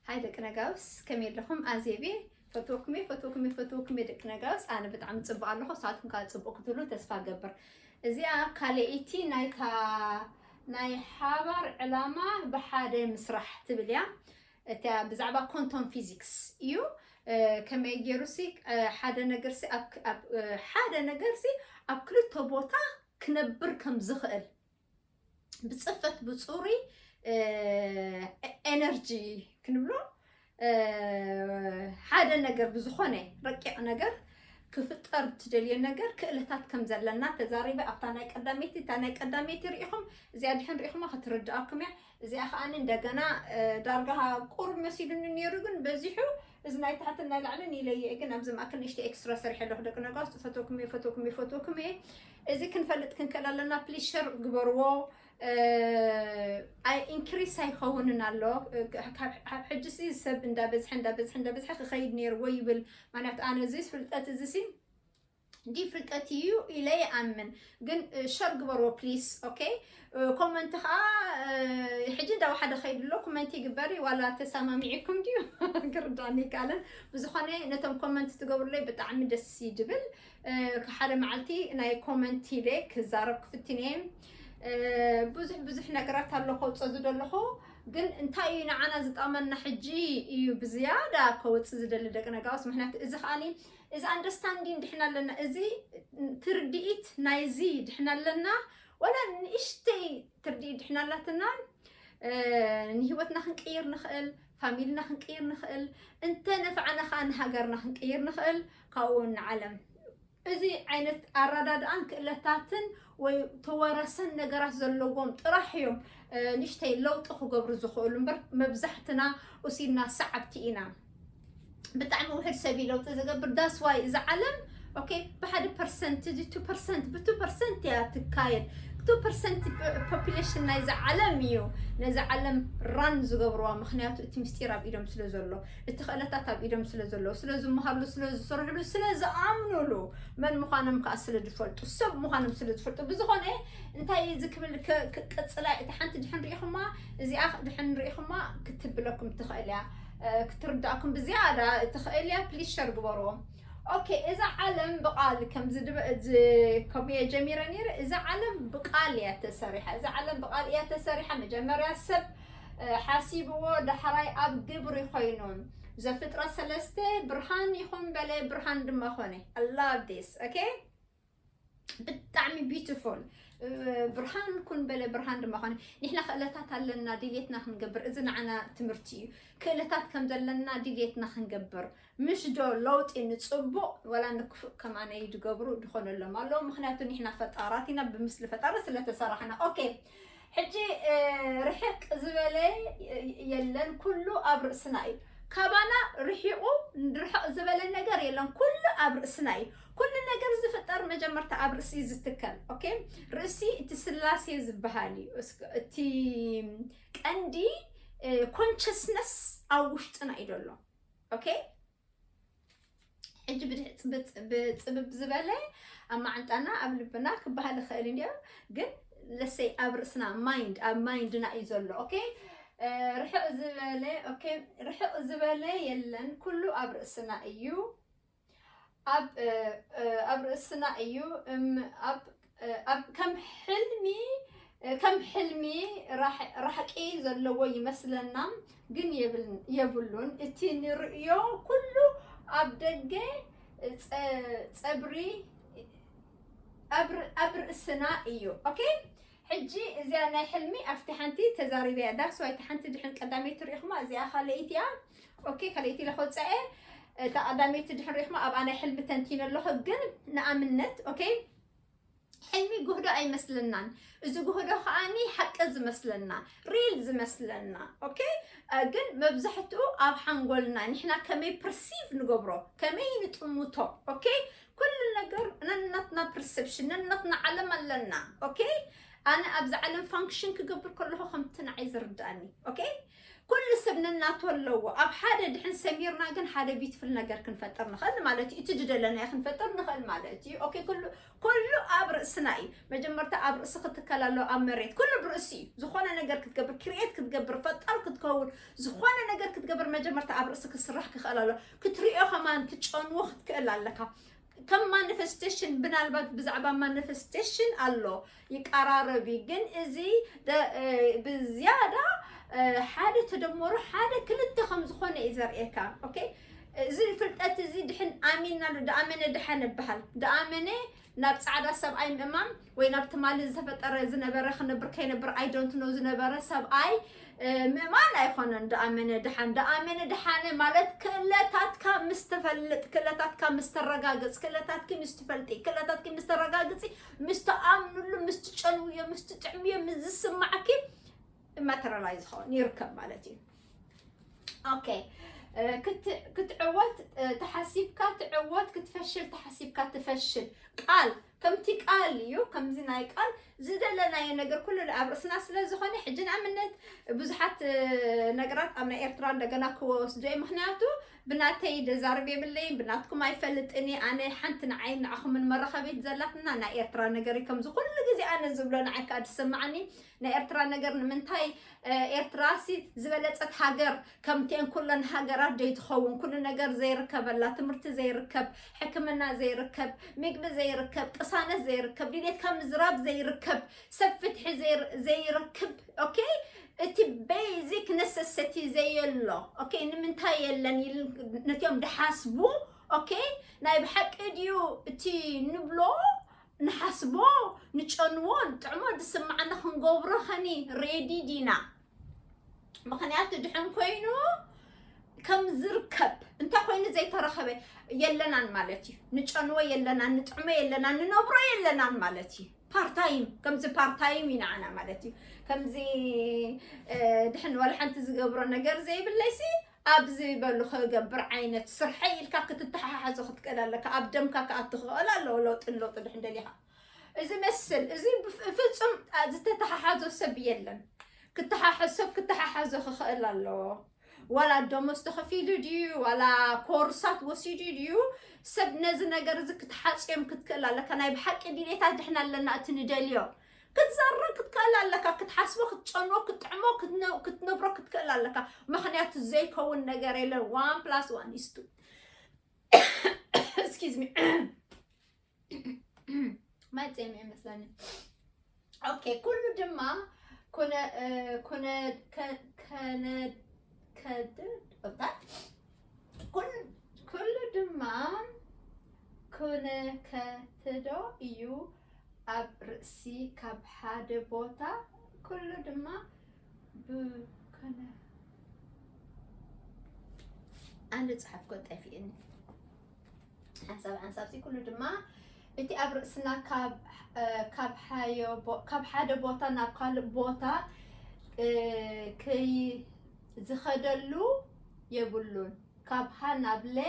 ሃይ ደቂ ነጋውስ፣ ከመይ ኣለኹም? ኣዜብ እየ። ፈትወኩም እየ፣ ፈትወኩም እየ፣ ፈትወኩም እየ ደቂ ነጋውስ። ኣነ ብጣዕሚ ጽቡቕ ኣለኹ፣ ንስኻትኩም ከኣ ጽቡቕ ክትብሉ ተስፋ እገብር። እዚኣ ካልኣይቲ ናይታ ናይ ሓባር ዕላማ ብሓደ ምስራሕ ትብል እያ። እታ ብዛዕባ ኳንቶም ፊዚክስ እዩ። እ፣ ከመይ ገይሩሲ፣ እ፣ ሓደ ነገርሲ ኣብ፣ ኣብ፣ እ፣ ሓደ ነገርሲ ኣብ ክልተ ቦታ ክነብር ከም ዝኽእል ብጽፈት ብጽሩይ፣ እ፣ ኤነርጂ ክንብሎ፣ እ፣ ሓደ ነገር ብዝኾነ ረቂቕ ነገር ክፍጠር ትደልዮ ነገር ክእለታት ከም ዘለና ተዛሪበ። ኣብታ ናይ ቀዳመይቲ፣ እታ ናይ ቀዳመይቲ ርኢኹም፣ እዚኣ ድሕን ርኢኹማ ክትርድኣኩም እያ። እዚኣ ከኣ እንደገና፣ እ፣ ዳርጋ ቁሩብ መሲሉኒ ነይሩ፣ ግን በዚሑ እዚ ናይ ታሕትን ናይ ላዕልን ይለየ። ግን ኣብዚ ማእከል ንእሽተይ ኤክስትራ ሰሪሐ ኣለኹ። ደቂ ነጋውስ፣ ፈትወኩም እየ፣ ፈትወኩም እየ፣ ፈትወኩም እየ። እዚ ክንፈልጥ ክንክእል ኣለና። ፕሊዝ ሸር ግበርዎ። እ፣ ኣይ ኢንክሪስ ኣይኸውንን ኣሎ። እ፣ ካብ፣ ካብ ሕጂ ሲ ሰብ እንዳበዝሐ፣ እንዳበዝሐ፣ እንዳበዝሐ ክኸይድ ነይርዎ ይብል። ማለት ኣነ እዚ ፍልጠት እዚ ሲ እንዲ ፍልጠት እዩ ኢለ ይኣምን። ግን፣ እ፣ ሸር ግበርዎ ፕሊዝ። ኦኬ። እ፣ ኮመንት ኸኣ፣ እ፣ ሕጂ እንዳወሓደ ኸይዱ ኣሎ። ኮመንት ይግበር እዩ ዋላ ተሰማሚዕኩም ድዩ? ክርዳእኒ ይከኣልን። ብዝኾነ ነቶም ኮመንት ትገብሩለይ ብጣዕሚ ደስ እዩ ድብል። እ፣ ሓደ መዓልቲ ናይ ኮመንት ኢለ ክዛረብ ክፍትን እየ። እ፣ ብዙሕ፣ ብዙሕ ነገራት ኣሎ ከውፅኦ ዝደለኹ። ግን እንታይ እዩ ንዓና ዝጠቕመና ሕጂ እዩ ብዝያዳ ከውፅእ ዝደሊ ደቂ ነጋውስ። ምክንያቱ እዚ ከኣኒ፣ እዚ ኣንደርስታንዲንግ ድሕና ኣለና፣ እዚ ትርድኢት ናይዚ ድሕና ኣለና፣ ዋላ ንእሽተይ ትርድኢት ድሕና ኣላትና፣ እ፣ ንህይወትና ክንቅይር ንኽእል፣ ፋሚልና ክንቅይር ንኽእል፣ እንተ ነፍዓና ከኣ ንሃገርና ክንቅይር ንኽእል፣ ካብኡ ንዓለም። እዚ ዓይነት ኣረዳድኣን ክእለታትን ወይ ተወረሰን ነገራት ዘለዎም ጥራሕ እዮም፣ እ፣ ንእሽተይ ለውጢ ክገብሩ ዝኽእሉ እምበር፣ መብዛሕትና ኡሲድና ሰዓብቲ ኢና። ብጣዕሚ ውሕድ ሰብ እዩ ለውጢ ዝገብር። ዳስ ዋይ እዛ ዓለም፣ ኦኬ፣ ብሓደ ፐርሰንት፣ እዚ ቱ ፐርሰንት፣ ብቱ ፐርሰንት እያ ትካየድ። ቱ ፐርሰንት ፖ-፣ ፖፑሌሽን ናይዛ ዓለም እዩ ነዛ ዓለም ራን ዝገብርዋ። ምክንያቱ እቲ ምስጢር ኣብ ኢዶም ስለ ዘሎ፣ እቲ ክእለታት ኣብ ኢዶም ስለ ዘሎ፣ ስለ ዝመሃርሉ፣ ስለ ዝሰርሕሉ፣ ስለ ዝኣምኑሉ፣ መን ምዃኖም ከኣ ስለ ዝፈልጡ፣ ሰብ ምዃኖም ስለ ዝፈልጡ። ብዝኾነ እንታይ እዩ እዚ ክብል ከ-፣ ክቅጽላ፣ እቲ ሓንቲ ድሕን ርኢኹማ፣ እዚኣ ድሕን ርኢኹማ ክትብለኩም ትኽእል እያ። እ፣ ክትርዳእኩም ብዝያዳ ትኽእል እያ። ፕሊዝ ሸር ግበርዎ። ኦኬ፣ እዛ ዓለም ብቓል ከም ዝድበ-፣ ዝ-፣ ከምኡ እየ ጀሚረ ነይረ። እዛ ዓለም ብቓል እያ ተሰሪሓ። እዛ ዓለም ብቓል እያ ተሰሪሓ። መጀመርያ ሰብ፣ እ፣ ሓሲብዎ፣ ዳሕራይ ኣብ ግብሪ ኮይኑ። ዘፍጥረት ሰለስተ፣ ብርሃን ይኹን በለ፣ ብርሃን ድማ ኾነ። I love this, ኦኬ? ብጣዕሚ ቢዩቲፉል። እ፣ ብርሃን ኩን በለ፣ ብርሃን ድማ ኾነ። ንሕና ክእለታት ኣለና፣ ድልየትና ክንገብር። እዚ ንዓና ትምህርቲ እዩ። ክእለታት ከም ዘለና ድልየትና ክንገብር። ምሽ ዶ ለውጢ ንጽቡቕ ወላ ንክፉእ ከማነይ ድገብሩ ድኾነሎም ኣለዉ። ምኽንያቱ ንሕና ፈጣራት ኢና፣ ብምስሊ ፈጣሪ ስለ ተሰራሕና። ኦኬ፣ ሕጂ፣ እ፣ ርሕቅ ዝበለ የለን፣ ኩሉ ኣብ ርእስና እዩ። ካባና ርሒቑ ርሕቕ ዝበለ ነገር የለን፣ ኩሉ ኣብ ርእስና እዩ። ኩሉ ነገር ዝፍጠር መጀመርታ ኣብ ርእሲ እዩ ዝትከል። ኦኬ፣ ርእሲ እቲ ስላሴ ዝበሃል እዩ። እስከ-፣ እቲ ቀንዲ፣ እ፣ ኮንሸስነስ ኣብ ውሽጥና እዩ ዘሎ። ኦኬ፣ ሕጂ ብድሕ-፣ ብጽ-፣ ብጽብብ ዝበለ ኣብ ማዓንጣና፣ ኣብ ልብና ክበሃል ይኽእል እንድዮ፣ ግን ለሰይ ኣብ ርእስና፣ ማይንድ፣ ኣብ ማይንድና እዩ ዘሎ። ኦኬ፣ እ፣ ርሕቕ ዝበለ፣ ኦኬ፣ ርሕቕ ዝበለ የለን፣ ኩሉ ኣብ ርእስና እዩ። ኣብ፣ እ፣ እ፣ ኣብ ርእስና እዩ። እም፣ ኣብ፣ እ፣ ኣብ ከም ሕልሚ፣ እ፣ ከም ሕልሚ ራሕ-፣ ራሕቂ ዘለዎ ይመስለና፣ ግን የብል-፣ የብሉን። እቲ ንርእዮ ኩሉ ኣብ ደገ፣ ጸ-፣ ጸብሪ ኣብ ር-፣ ኣብ ርእስና እዩ። ኦኬ፣ ሕጂ እዚኣ ናይ ሕልሚ ኣብቲ ሓንቲ ተዛሪበያ። ዳስ ዋይ እታ ሓንቲ ድሕን ቀዳመይቲ ርኢኹማ፣ እዚኣ ካልኣይቲ እያ። ኦኬ፣ ካልኣይቲ ኢለ ከውፅኣ እየ። እታ ቀዳመይቲ ድሕን ርኢኹማ፣ ኣብኣ ናይ ሕልሚ ተንቲነ ኣለኹ። ግን ንኣብነት፣ ኦኬ፣ ሕልሚ ጉህዶ ኣይመስለናን። እዚ ጉህዶ ከኣኒ ሓቂ ዝመስለና፣ ሪል ዝመስለና፣ ኦኬ፣ እ፣ ግን መብዛሕትኡ ኣብ ሓንጎልና፣ ንሕና ከመይ ፐርሲቭ ንገብሮ፣ ከመይ ንጥምቶ፣ ኦኬ፣ ኩሉ ነገር ነናትና ፐርሰፕሽን፣ ነናትና ዓለም ኣለና። ኦኬ፣ ኣነ ኣብዚ ዓለም ፋንክሽን ክገብር ከለኹ ከምቲ ንዓይ ዝርድኣኒ። ኦኬ፣ ኩሉ ሰብ ነናቱ ኣለዎ። ኣብ ሓደ ድሕን ሰሚርና ግን ሓደ ቢትፍል ነገር ክንፈጥር ንኽእል ማለት እዩ። እቲ ዝደለናዮ ክንፈጥር ንኽእል ማለት እዩ። ኦኬ፣ ኩሉ ኩሉ ኣብ ርእስና እዩ። መጀመርታ ኣብ ርእሲ ክትከል ኣሎ፣ ኣብ መሬት ኩሉ ብርእሲ እዩ። ዝኾነ ነገር ክትገብር፣ ክሪኤት ክትገብር፣ ፈጣር ክትከውን፣ ዝኾነ ነገር ክትገብር መጀመርታ ኣብ ርእሲ ክስራሕ ክኽእል ኣሎ። ክትሪኦ ከማን ክትጨንዎ ክትክእል ኣለካ። ከም ማኒፌስቴሽን ብናልባት ብዛዕባ ማኒፌስቴሽን ኣሎ ይቀራረብ እዩ። ግን እዚ ደ- እ፣ ብዝያዳ እ፣ ሓደ ተደመሩ ሓደ ክልተ ከም ዝኾነ እዩ ዘርእየካ። ኦኬ፣ እዚ ፍልጠት እዚ ድሕን ኣሚንናሉ። ደኣመነ ድሓን ይበሃል። ደኣመነ ናብ ጻዕዳ ሰብኣይ ምእማን ወይ ናብ ትማሊ ዝተፈጠረ ዝነበረ ክነብር ከይነብር I don't know ዝነበረ ሰብኣይ እ፣ ምእማን ኣይኮነን። ደኣመነ ድሓን፣ ደኣመነ ድሓነ ማለት ክእለታትካ ምስ ትፈልጥ፣ ክእለታትካ ምስ ተረጋግጽ፣ ክእለታትኪ ምስ ትፈልጢ፣ ክእለታትኪ ምስ ተረጋግጺ፣ ምስ ትኣምንሉ፣ ምስ ትጨንውዮ፣ ምስ ትጥዕምዮ፣ ምስ ዝስማዕኪ ማተሪያላይዝ ዝኸውን ይርከብ ማለት እዩ። ኦኬ፣ እ፣ ክት- ክትዕወት እ፣ ተሓሲብካ ትዕወት፣ ክትፈሽል ተሓሲብካ ትፈሽል። ቃል ከምቲ ቃል እዩ። ከምዚ ናይ ቃል ዝደለናዮ ነገር ኩሉ ኣብ ርእስና ስለ ዝኾነ፣ ሕጂ ንኣብነት ብዙሓት እ፣ ነገራት ኣብ ናይ ኤርትራ እንደገና ክወስዶ እዩ። ምክንያቱ ብናተይ ደዛርብ የብለይን፣ ብናትኩም ኣይፈልጥን እየ። ኣነ ሓንቲ ንዓይ ንዓኹምን መራኸቢት ዘላትና ናይ ኤርትራ ነገር እዩ። ከምዚ ኩሉ ግዜ ኣነ ዝብሎ ንዓይ ከኣ ዝስምዓኒ ናይ ኤርትራ ነገር ንምንታይ እ፣ ኤርትራሲ ዝበለጸት ሃገር ከምቲኤን ኩለን ሃገራት ደይትኸውን? ኩሉ ነገር ዘይርከበላ፣ ትምህርቲ ዘይርከብ፣ ሕክምና ዘይርከብ፣ ምግቢ ዘይርከብ፣ ቅሳነት ዘይርከብ፣ ድሌትካ ምዝራብ ዘይርከብ፣ ሰብ ፍትሒ ዘይር- ዘይረክብ። ኦኬ፣ እቲ ቤዚክ ነሰሰቲ ዘየሎ። ኦኬ፣ ንምንታይ የለን ኢል- ነቲኦም ድሓስቡ። ኦኬ፣ ናይ ብሓቂ ድዩ እቲ ንብሎ ንሓስቦ ንጨንዎ ንጥዕሞ ዝስምዓና ክንገብሮ ኸኒ ሬዲ ዲና? ምኽንያቱ ድሕን ኮይኑ ከም ዝርከብ እንተ ኮይኑ ዘይተረኸበ የለናን ማለት እዩ። ንጨንዎ የለናን፣ ንጥዕሞ የለናን፣ ንነብሮ የለናን ማለት እዩ። ፓርታይም ከምዚ ፓርታይም እዩ ንዓና ማለት እዩ። ከምዚ እ፣ ድሕን ዋላ ሓንቲ ዝገብሮ ነገር ዘይብለይሲ ኣብዚ በሉ ክገብር ዓይነት ስርሐይ ኢልካ ክትተሓሓዞ ክትክእል ኣለካ። ኣብ ደምካ ክኣቱ ክኽእል ኣለዎ ለውጥን ለውጢ ድሕን ደሊኻ። እዚ መስል እዚ ብፍ- ፍጹም ዝተተሓሓዞ ሰብ የለን። ክተሓሓዝ ሰብ ክተሓሓዞ ክኽእል ኣለዎ። ዋላ ደሞዝ ተኸፊሉ ድዩ ዋላ ኮርሳት ወሲዱ ድዩ ሰብ ነዚ ነገር እዚ ክትሓጽዮም ክትክእል ኣለካ። ናይ ብሓቂ ድሌታት ድሕን ኣለና እቲ ንደልዮ ክትዛረብ ክትክእል ኣለካ። ክትሓስቦ ክትጨንዎ ክትጥዕሞ ክትነ- ክትነብሮ ክትክእል ኣለካ። ምኽንያቱ ዘይከውን ነገር የለን። One plus one is two። Excuse me. ማይ ጸሚኤ መስለኒ። ኦኬ፣ ኩሉ ድማ ኩነ እ፣ ኩነ ከ- ከነ ከድድ ኦታ ኩል- ኩሉ ድማ ኩነ ከትዶ እዩ ኣብ ርእሲ ካብ ሓደ ቦታ ኩሉ ድማ ብኮነ ኣንድ ጽሓፍኮ ጠፊእኒ። ሓንሳብ ሓንሳብ ሲ ኩሉ ድማ እቲ ኣብ ርእስና ካብ እ፣ ካብ ሓዮ ቦ- ካብ ሓደ ቦታ ናብ ካልእ ቦታ እ፣ ከይ ዝኸደሉ የብሉን። ካብ ሃ ናብ ለ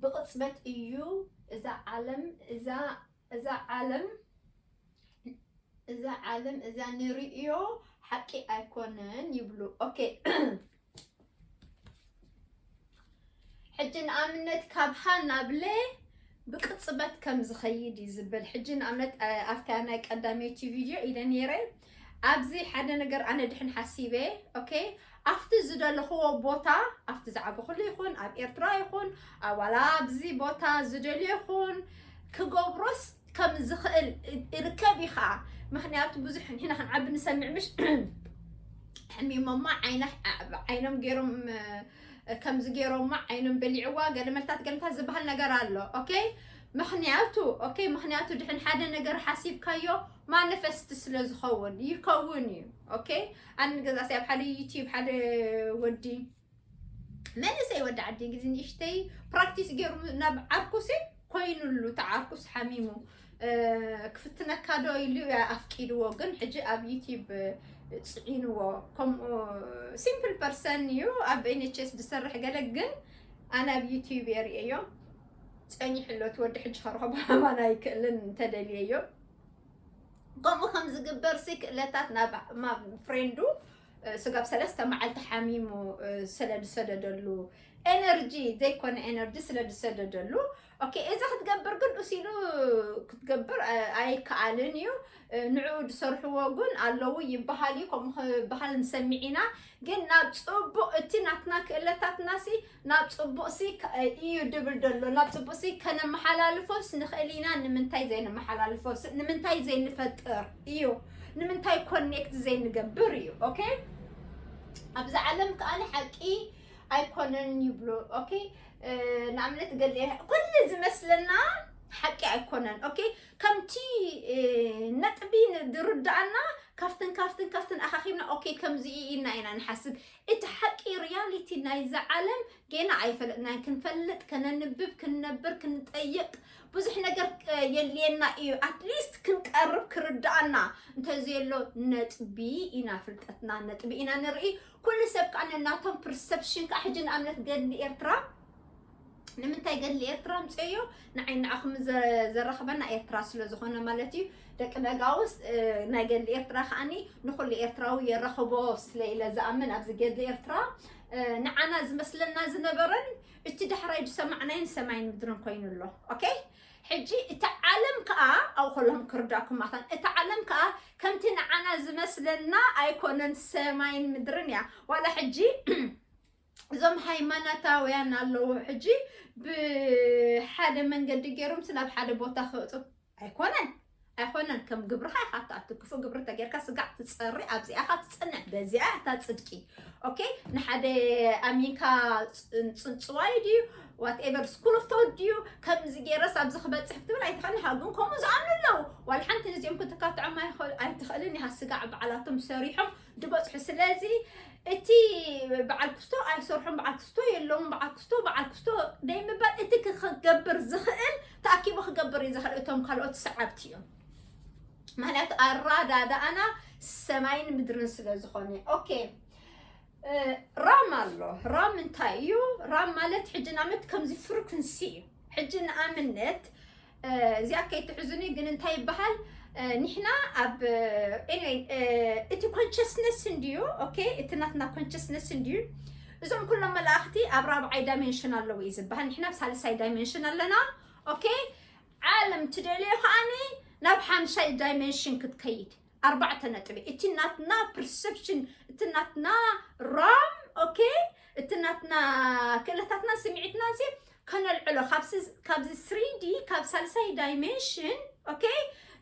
ብቕጽበት እዩ። እዛ ዓለም እዛ እዛ ዓለም እዛ ዓለም እዛ ንርእዮ ሓቂ ኣይኮነን ይብሉ። ኦኬ፣ ሕጂ ንኣብነት ካብ ሃ ናብ ለ ብቅጽበት ከም ዝኸይድ እዩ ዝብል። ሕጂ ንኣብነት እ፣ ኣብታ ናይ ቀዳመይቲ ቪድዮ ኢለ ነይረ። ኣብዚ ሓደ ነገር ኣነ ድሕን ሓሲበ። ኦኬ፣ ኣብቲ ዝደለኽዎ ቦታ ኣብቲ ዝዓበኹሉ ይኹን ኣብ ኤርትራ ይኹን ኣብ ዋላ ኣብዚ ቦታ ዝደልዮ ይኹን ክገብሮስ ከም ዝኽእል ርከብ እዩ ከዓ። ምክንያቱ ብዙሕ ንሕና ክንዓቢ ንሰምዕ ምሽ ሕሚሞማ ዓይና ዓይኖም ገይሮም ከምዚ ገይሮማ ዓይኖም በሊዕዋ ገለመልታት ገለመልታት ዝበሃል ነገር ኣሎ። ኦኬ፣ ምክንያቱ ኦኬ ምክንያቱ ድሕን ሓደ ነገር ሓሲብካዮ ማኒፌስት ስለ ዝኸውን ይኸውን እዩ። ኦኬ፣ ኣነ ገዛሲ ኣብ ሓደ ዩቲዩብ ሓደ ወዲ መንእሰይ ወዲ ዓዲ ግዜ ንእሽተይ ፕራክቲስ ገይሩ ናብ ዓርኩሲ ኮይኑሉ ተዓርኩስ ሓሚሙ ክፍትነካ ዶ ኢሉ ኣፍቂድዎ። ግን ሕጂ ኣብ ዩቲዩብ ፅዒንዎ። ከምኡ ሲምፕል ፐርሰን እዩ ኣብ ኤንኤችኤስ ዝሰርሕ ገለ። ግን ኣነ ኣብ ዩቲዩብ የርእየዮ ፀኒሕሎ እቲ ወዲ ሕጂ ከረኸቦ ኣማን ኣይክእልን እንተደልየዮ ከምኡ ከም ዝግበር ሲ ክእለታት ናብ ናብ ፍሬንዱ ስጋብ ሰለስተ መዓልቲ ሓሚሙ ስለ ዝሰደደሉ፣ ኤነርጂ ዘይኮነ ኤነርጂ ስለ ዝሰደደሉ፣ ኦኬ፣ እዚ ክትገብር ግን እሱ ኢሉ ክትገብር ኣይከኣልን እዩ። ንዕኡ ዝሰርሕዎ ግን ኣለዉ ይበሃል እዩ፣ ከምኡ ክበሃል ንሰሚዕ ኢና። ግን ናብ ፅቡቕ እቲ ናትና ክእለታትና ሲ ናብ ፅቡቕ ሲ እዩ ድብል ደሎ። ናብ ፅቡቕ ሲ ከነመሓላልፎስ ንኽእል ኢና። ንምንታይ ዘይነመሓላልፎስ? ንምንታይ ዘይንፈጥር እዩ? ንምንታይ ኮኔክት ዘይንገብር እዩ? ኦኬ፣ ኣብዚ ዓለም ከኣኒ ሓቂ ኣይኮነን ይብሉ። ኦኬ፣ ንኣብነት ገለ ኩሉ ዝመስለና ሓቂ ኣይኮነን። ኦኬ፣ ከምቲ ነጥቢ ዝርዳኣና ካብትን ካብትን ካብትን ኣኻኺብና፣ ኦኬ፣ ከምዚ ኢልና ኢና ንሓስብ። እቲ ሓቂ ሪያሊቲ ናይዛ ዓለም ጌና ኣይፈለጥናን። ክንፈልጥ፣ ከነንብብ፣ ክንነብር፣ ክንጠይቅ ብዙሕ ነገር የድልየና እዩ። ኣትሊስት ክንቀርብ፣ ክርዳኣና እንተዘየሎ ነጥቢ ኢና፣ ፍልጠትና ነጥቢ ኢና ንርኢ። ኩሉ ሰብ ከዓ ነናቶም ፐርሰፕሽን ከዓ፣ ሕጂ ንኣብነት ገድሊ ኤርትራ ንምንታይ ገድሊ ኤርትራ ኣምፅኦዮ? ንዓይ ንዓኹም ዘ- ዘራኽበና ኤርትራ ስለ ዝኾነ ማለት እዩ። ደቂ ነጋውስ ናይ ገድሊ ኤርትራ ከዓኒ ንኹሉ ኤርትራዊ የራኽቦ ስለ ኢለ ዝኣምን ኣብዚ ገድሊ ኤርትራ ንዓና ዝመስለና ዝነበረን እቲ ዳሕራይ ዝሰማዕናይን ሰማይን ምድርን ኮይኑ ኣሎ። ኦኬ፣ ሕጂ እቲ ዓለም ከዓ ኣብኡ ከለኹም ክርዳኩም ማታን እቲ ዓለም ከዓ ከምቲ ንዓና ዝመስለና ኣይኮነን፣ ሰማይን ምድርን እያ። ዋላ ሕጂ እዞም ሃይማኖታውያን ኣለዉ ሕጂ ብሓደ መንገዲ ገይሮም ናብ ሓደ ቦታ ክእቱ ኣይኮነን ኣይኮነን። ከም ግብርኻ ኢኻ ትኣቱ። ክፉእ ግብሪ ተጌርካ ስጋዕ ትፀሪ፣ ኣብዚኣ ኢኻ ትፅንዕ፣ በዚኣ እታ ፅድቂ። ኦኬ፣ ንሓደ ኣሚንካ ፅንፅዋይ ድዩ ዋትኤቨር ስኩል ኦፍ ቶት ድዩ ከምዚ ገይረስ ኣብዚ ክበፅሕ ክትብል ኣይትኽእልን ኢኻ። ግን ከምኡ ዝኣምኑ ኣለዉ። ዋላ ሓንቲ ነዚኦም ክትካትዖም ኣይትኽእልን ኢኻ። ስጋዕ በዓላቶም ሰሪሖም ድበፅሑ። ስለዚ እቲ በዓል ክስቶ ኣይሰርሖም፣ በዓል ክስቶ የለውን፣ በዓል ክስቶ በዓል ክስቶ ደይ ምባል፣ እቲ ክገብር ዝኽእል ተኣኪቡ ክገብር እዩ ዝኽእል። እቶም ካልኦት ሰዓብቲ እዮም። ምክንያቱ ኣራዳዳኣና ሰማይን ምድርን ስለ ዝኾነ። ኦኬ፣ ራም ኣሎ። ራም እንታይ እዩ? ራም ማለት ሕጂ ንኣብነት ከምዚ ፍሪኩንሲ እዩ። ሕጂ ንኣብነት እዚኣ ከይትሕዙኒ ግን እንታይ ይበሃል? ንሕና ኣብ እቲ ኮንሽስነስ እንድዩ። ኦኬ፣ እቲ ናትና ኮንሽስነስ እንድዩ። እዞም ኩሎም መላእኽቲ ኣብ ራብዓይ ዳይሜንሽን ኣለዉ እዩ ዝበሃል። ንሕና ኣብ ሳልሳይ ዳይሜንሽን ኣለና። ኦኬ፣ ዓለም ትደልዮ ከዓኒ ናብ ሓምሻይ ዳይሜንሽን ክትከይድ። ኣርባዕተ ነጥቢ። እቲ ናትና ፐርሰፕሽን፣ እቲ ናትና ራም፣ ኦኬ፣ እቲ ናትና ክእለታትና ስምዒትና ሲ ከነልዕሎ ካብዚ ስሪዲ ካብ ሳልሳይ ዳይሜንሽን፣ ኦኬ፣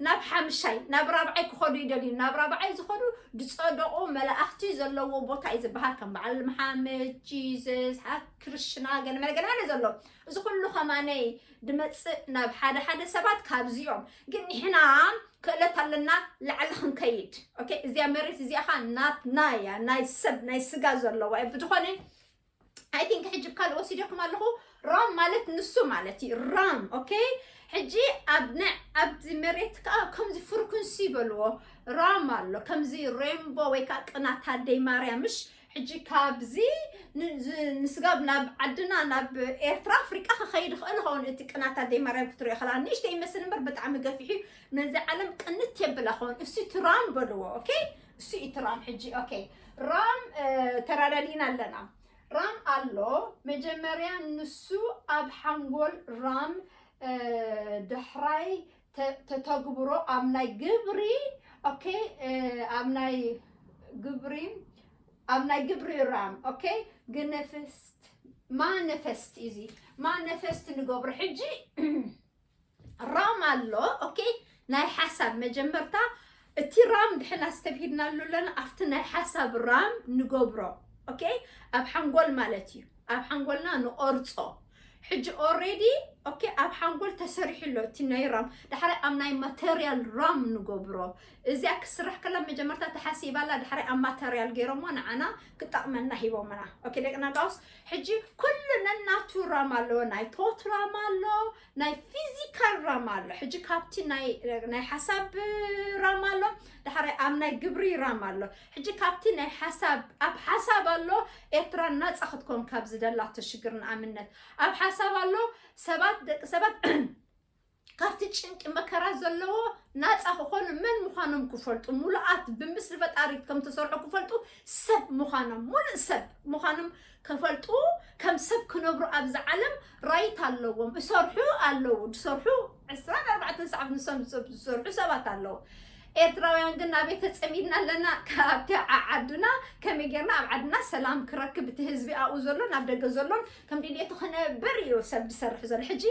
ናብ ሓምሻይ ናብ ራብዓይ ክኸዱ ይደልዩ። ናብ ራብዓይ ዝኸዱ ዝፀደቑ መላእኽቲ ዘለዎ ቦታ እዩ ዝበሃል። ከም በዓል መሓመድ፣ ጂዘስ፣ ክርስትና፣ ገለመለ ገለመለ ዘሎ እዚ ኩሉ ከማነይ ድመፅእ ናብ ሓደ ሓደ ሰባት ካብዚኦም። ግን ንሕና ክእለት ኣለና ላዕሊ ክንከይድ። ኦኬ፣ እዚኣ መሬት እዚኣ ኸ ናትና እያ፣ ናይ ሰብ ናይ ስጋ ዘለዋ እያ። ብዝኾነ ኣይ ቲንክ ሕጂ ብካልእ ወሲደኩም ኣለኹ። ራም ማለት ንሱ ማለት እዩ። ራም። ኦኬ፣ ሕጂ ኣብ ናይ ኣብዚ መሬት ከዓ ከምዚ ፍርኩንሲ ይበልዎ ራም ኣሎ። ከምዚ ሬንቦ ወይ ከዓ ቅናት ኣደይ ማርያም ምሽ ሕጂ ካብዚ ንስጋብ ናብ ዓድና ናብ ኤርትራ ኣፍሪቃ ክኸይድ ይኽእል ይኸውን። እቲ ቅናት ኣደይ ማርያም ክትሪኦ ከላ ንእሽተይ ይመስል እምበር ብጣዕሚ ገፊሕ እዩ። ነዚ ዓለም ቅንት የብላ ኸውን። እሱ ትራም በልዎ። ኦኬ፣ እሱ እዩ ትራም። ሕጂ ኦኬ፣ ራም ተራዳዲና ኣለና። ራም ኣሎ መጀመርያ ንሱ ኣብ ሓንጎል ራም፣ ድሕራይ ተተግብሮ ኣብ ናይ ግብሪ። ኦኬ፣ ኣብ ናይ ግብሪ ኣብ ናይ ግብሪ ራም። ኦኬ፣ ግነፍስት ማነፈስት እዚ ማነፈስት ንገብሮ ሕጂ ራም ኣሎ። ኦኬ፣ ናይ ሓሳብ መጀመርታ እቲ ራም ድሕና ዝተብሂድናሉ ኣለና ኣብቲ ናይ ሓሳብ ራም ንገብሮ። ኦኬ፣ ኣብ ሓንጎል ማለት እዩ። ኣብ ሓንጎልና ንቆርጾ። ሕጂ ኦሬዲ ኦኬ፣ ኣብ ሓንጎል ተሰሪሑ ኣሎ እቲ ናይ ራም። ዳሕራይ ኣብ ናይ ማተርያል ራም ንገብሮ። እዚኣ ክስራሕ ከላ መጀመርታ ተሓሲባላ፣ ዳሕራይ ኣብ ማተርያል ገይሮሞ ንዓና ክጠቕመና ሂቦምና። ኦኬ፣ ደቂ ነጋውስ ሕጂ ኩሉ ነናቱ ራም ኣለዎ። ናይ ቶት ራም ኣሎ፣ ናይ ፊዚካል ራም ኣሎ። ሕጂ ካብቲ ናይ ናይ ሓሳብ ራም ኣሎ፣ ዳሕራይ ኣብ ናይ ግብሪ ራም ኣሎ። ሕጂ ካብቲ ናይ ሓሳብ ኣብ ሓሳብ ኣሎ። ኤርትራ ናጻ ክትኮን ካብ ዝደላቶ ሽግር ንኣብነት ኣብ ሓሳብ ኣሎ። ሰባት ደቂ ሰባት ካብቲ ጭንቂ መከራ ዘለዎ ናፃ ክኾኑ፣ መን ምዃኖም ክፈልጡ፣ ሙሉኣት ብምስሊ ፈጣሪ ከም ተሰርሑ ክፈልጡ፣ ሰብ ምዃኖም፣ ሙሉእ ሰብ ምዃኖም ክፈልጡ፣ ከም ሰብ ክነብሩ ኣብዚ ዓለም ራይት ኣለዎም። እሰርሑ ኣለዉ፣ ዝሰርሑ ዕስራን ኣርባዕተን ሰዓት ንሶም ዝሰርሑ ሰባት ኣለዉ። ኤርትራውያን ግን ናበይ ተጸሚድና ኣለና? ካብቲ ዓ-፣ ዓድና ከመይ ጌርና ኣብ ዓድና ሰላም ክረክብ፣ እቲ ህዝቢ ኣብኡ ዘሎ ናብ ደገ ዘሎን ከም ድሌቱ ክነብር እዩ ሰብ ዝሰርሕ ዘሎ። ሕጂ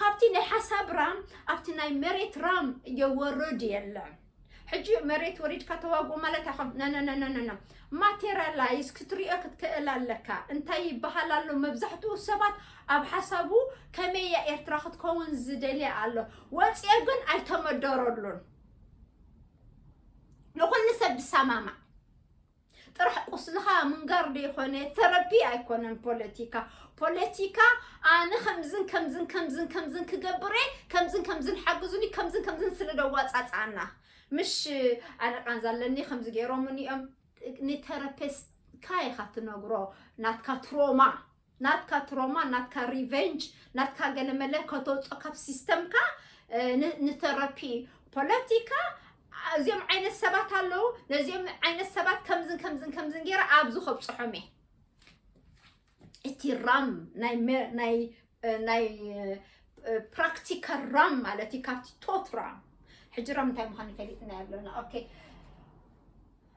ካብቲ ናይ ሓሳብ ራም ኣብቲ ናይ መሬት ራም የወርድ የለን። ሕጂ መሬት ወሪድካ ተዋግኡ ማለት ኣይኮን። ነነነነነ ማቴሪያላይዝ ክትሪኦ ክትክእል ኣለካ። እንታይ ይበሃል ኣሎ? መብዛሕትኡ ሰባት ኣብ ሓሳቡ ከመይ እያ ኤርትራ ክትከውን ዝደልያ ኣሎ። ወፅኤ ግን ኣይተመደረሉን። ንኹሉ ሰብ ዝሰማማዕ ጥራሕ ቁስልኻ ምንጋር ዶ ይኾነ? ተረፒ ኣይኮነን ፖለቲካ። ፖለቲካ ኣነ ከምዝን ከምዝን ከምዝን ከምዝን ክገብር እየ፣ ከምዝን ከምዝን ሓግዙኒ፣ ከምዝን ከምዝን ስለ ደዋፃፃና። ምሽ ኣነ ቃንዛ ኣለኒ፣ ከምዚ ገይሮምኒ እዮም። ንተረፒስካ ኢኻ ትነግሮ ናትካ ትሮማ፣ ናትካ ትሮማ፣ ናትካ ሪቨንጅ፣ ናትካ ገለመለ ከተውፅኦ ካብ ሲስተምካ፣ እ፣ ን-፣ ንተረፒ። ፖለቲካ እዚኦም ዓይነት ሰባት ኣለዉ። ነዚኦም ዓይነት ሰባት ከምዝን ከምዝን ከምዝን ገይረ ኣብዚ ከብፅሖም እየ። እቲ ራም ናይ መ-፣ ናይ፣ እ፣ ናይ፣ እ፣ ፕራክቲካል ራም ማለት እዩ፣ ካብቲ ቶት ራም። ሕጂ ራም እንታይ ምዃኑ ፈሊጥና ኣለና። ኦኬ።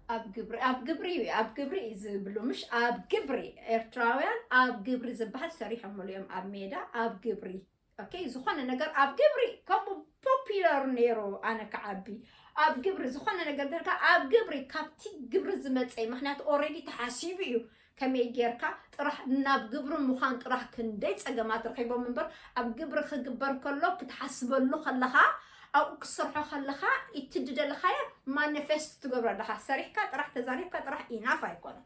ኣብ ግብሪ፣ ኣብ ግብሪ፣ ኣብ ግብሪ እዩ ዝብሉ፣ ምሽ ኣብ ግብሪ። ኤርትራውያን ኣብ ግብሪ ዝበሃል ሰሪሖምሉ እዮም ኣብ ሜዳ፣ ኣብ ግብሪ። ኦኬ፣ ዝኾነ ነገር ኣብ ግብሪ፣ ከምኡ ፖፒለር ነይሩ። ኣነ ክዓቢ ኣብ ግብሪ፣ ዝኾነ ነገር ጌርካ ኣብ ግብሪ፣ ካብቲ ግብሪ ዝመጸ እዩ። ምኽንያቱ ኦልሬዲ ተሓሲቡ እዩ። ከመይ ጌርካ ጥራሕ ናብ ግብሪ ምዃን ጥራሕ ክንደይ ጸገማት ረኺቦም እምበር፣ ኣብ ግብሪ ክግበር ከሎ ክትሓስበሉ ከለኻ፣ ኣብኡ ክትሰርሖ ከለኻ፣ እቲ ዝደለኻዮ ማኒፌስት ትገብሮ ኣለኻ። ሰሪሕካ ጥራሕ፣ ተዛሪብካ ጥራሕ ኢናፍ ኣይኮነን።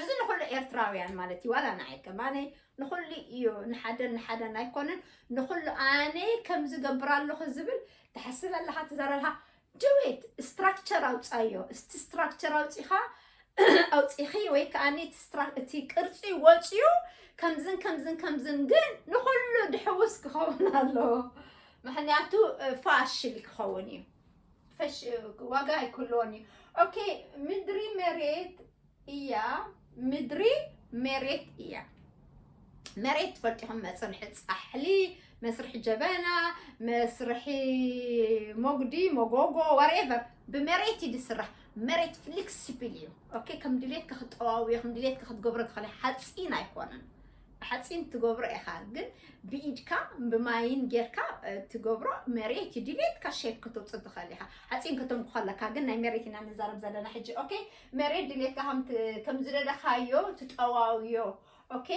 እዚ ንኹሉ ኤርትራውያን ማለት እዩ፣ ዋላ ንዓይ ከማነይ ንኹሉ እዩ፣ ንሓደን ንሓደን ኣይኮነን። ንኹሉ ኣነ ከምዚ ገብር ኣለኹ ዝብል ትሓስብ ኣለኻ፣ ትዛረብ ኣለኻ። Do it፣ ስትራክቸር ኣውጻዮ። እስቲ ስትራክቸር ኣውጺኻ፣ ኣውጺኺ ወይ ከኣ እቲ ስትራ-፣ እቲ ቅርጺ ወጽዩ ከምዝን ከምዝን ከምዝን፣ ግን ንኹሉ ድሕውስ ክኸውን ኣለዎ። ምኽንያቱ፣ እ፣ ፋሽል ክኸውን እዩ። ፈሽ-፣ ዋጋ ኣይክህልዎን እዩ። ኦኬ፣ ምድሪ መሬት እያ፣ ምድሪ መሬት እያ። መሬት ትፈልጡ ኢኹም፣ መጽንሒ ጻሕሊ፣ መስርሒ ጀበና፣ መስርሒ ሞጉዲ፣ መጎጎ፣ ዋትኤቨር፣ ብመሬት እዩ ዝስራሕ። መሬት ፍሌክሲብል እዩ። ኦኬ፣ ከም ድሌትካ ክትጠዋውዮ፣ ከም ድሌትካ ክትገብሮ ትኽእል። ሓጺን ኣይኮነን። ብሓጺን ትገብሮ ኢኻ፣ ግን ብኢድካ ብማይን ጌርካ፣ እ፣ ትገብሮ። መሬት እዩ ድሌትካ ሼፕ ከተውጽእ ትኽእል ኢኻ። ሓጺን ከተንኩ ከለካ ግን ናይ መሬት ኢና ንዛረብ ዘለና ሕጂ። ኦኬ፣ መሬት ድሌትካ ከም ት-፣ ከም ዝደለኻዮ ትጠዋውዮ። ኦኬ፣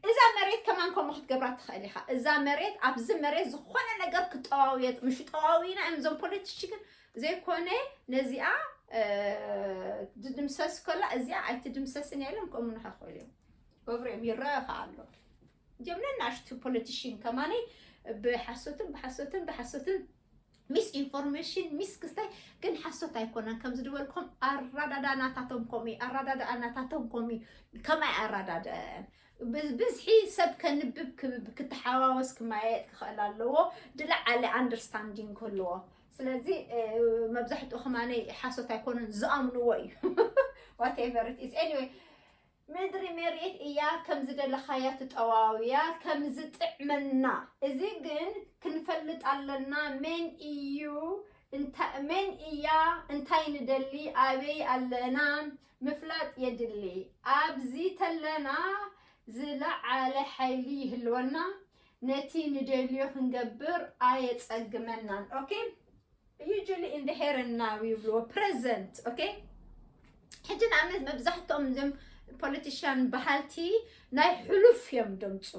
እዛ መሬት ከማን ከምኡ ክትገብራ ትኽእል ኢኻ። እዛ መሬት፣ ኣብዚ መሬት ዝኾነ ነገር ክጠዋውዮ፣ ምሽ ጠዋዊና እዮም እዞም ፖለቲሽን ግን ዘይኮነ ነዚኣ፣ እ፣ ትድምሰስ ከላ እዚኣ ኣይትድምሰስን እያ ኢሎም ከምኡ ንኸኽእሉ እዮም። ገብሩ እዮም ይረአ ከኣ ኣሎ። እዚኦም ነናሽቱ ፖለቲሽን ከማነይ ብሓሶትን ብሓሶትን ብሓሶትን ሚስ ኢንፎርሜሽን፣ ሚስ ክስታይ፣ ግን ሓሶት ኣይኮነን። ከም ዝድበልኩም ኣረዳዳ ናታቶም ኮሚ፣ ኣረዳዳ ናታቶም ኮሚ፣ ከማይ ኣረዳድአን። ብ-፣ ብዝሒ ሰብ ከንብብ ክ-፣ ክተሓዋወስ ክመያየጥ ክኽእል ኣለዎ። ዝለዓለ ኣንደርስታንዲንግ ክህልዎ። ስለዚ፣ እ፣ መብዛሕትኡ ከማነይ ሓሶት ኣይኮነን፣ ዝኣምንዎ እዩ። Whatever it is. Anyway፣ ምድሪ መሬት እያ፣ ከም ዝደለኻያ ትጠዋውያ፣ ከም ዝጥዕመና። እዚ ግን ክንፈልጥ ኣለና፣ መን እዩ፣ እንታ-፣ መን እያ፣ እንታይ ንደሊ፣ ኣበይ ኣለና፣ ምፍላጥ የድሊ። ኣብዚ ተለና ዝለዓለ ሓይሊ ይህልወና፣ ነቲ ንደልዮ ክንገብር ኣየጸግመናን። ኦኬ? Usually in the here and now ይብልዎ፣ ፕረዘንት። ኦኬ? ሕጂ ንኣብነት መብዛሕትኦም እዞም ፖለቲሽያን በሃልቲ ናይ ሕሉፍ እዮም ደምፁ።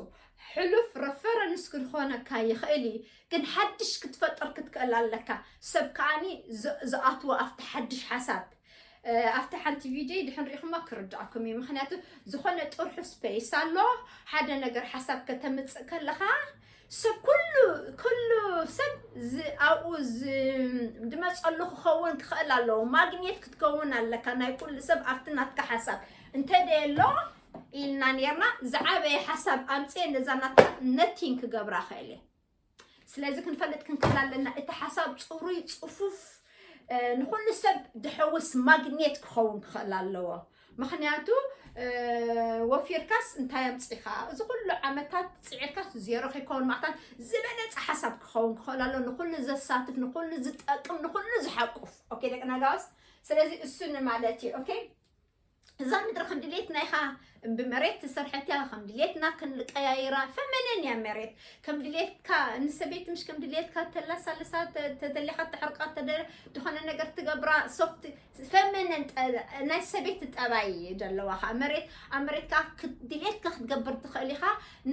ሕሉፍ ረፈረንስ ክኾነካ ይኽእል እዩ፣ ግን ሓድሽ ክትፈጥር ክትክእል ኣለካ። ሰብ ከዓኒ ዝ-፣ ዝኣትዎ ኣብቲ ሓድሽ ሓሳብ፣ እ፣ ኣብቲ ሓንቲ ቪድዮ ድሕን ሪኢኹማ ክርድኣኩም እዩ። ምኽንያቱ ዝኾነ ጥርሑ ስፔስ ኣሎ። ሓደ ነገር ሓሳብ ከተምፅእ ከለኻ ሰብ ኩሉ፣ ኩሉ ሰብ ዝ-፣ ኣብኡ ዝ-፣ ዝመፀሉ ክኸውን ክኽእል ኣለዎ። ማግኔት ክትከውን ኣለካ ናይ ኩሉ ሰብ ኣብቲ ናትካ ሓሳብ። እንተ ደየሎ ኢልና ኔርና፣ ዝዓበየ ሓሳብ ኣምፅየ ነዛ ናትካ ነቲንግ ክገብራ ክእል እየ። ስለዚ ክንፈልጥ ክንክእል ኣለና፣ እቲ ሓሳብ ፅሩይ፣ ፅፉፍ፣ እ፣ ንኹሉ ሰብ ድሕውስ ማግኔት ክኸውን ክኽእል ኣለዎ። ምኽንያቱ፣ እ፣ ወፊርካስ እንታይ ኣምፂኻ? እዚ ኩሉ ዓመታት ፅዒርካስ ዜሮ ከይከውን፣ ማዕታን ዝበለፀ ሓሳብ ክኸውን ክኽእል ኣሎ። ንኹሉ ዘሳትፍ፣ ንኹሉ ዝጠቅም፣ ንኹሉ ዝሓቁፍ። ኦኬ፣ ደቂ ነጋውስ? ስለዚ እሱ ንማለት እዩ። ኦኬ፣ እዛ ምድሪ ከም ድሌትና ኢኻ ብመሬት ተሰርሐት እያ፣ ከም ድሌትና ክንቀያይራ። ፈመነን እያ መሬት። ከም ድሌትካ ንሰበይቲ ምሽ ከም ድሌትካ ተላሳልሳ፣ ተ-፣ ተደሊኻ ተሕርቃ፣ ተደ-፣ ዝኾነ ነገር ትገብራ። ሶፍት ፈመነን ጠ-፣ ናይ ሰበይቲ ጠባይ እዩ ዘለዋ። ኸዓ መሬት፣ ኣብ መሬት ከኣ ክት-፣ ድሌትካ ክትገብር ትኽእል ኢኻ።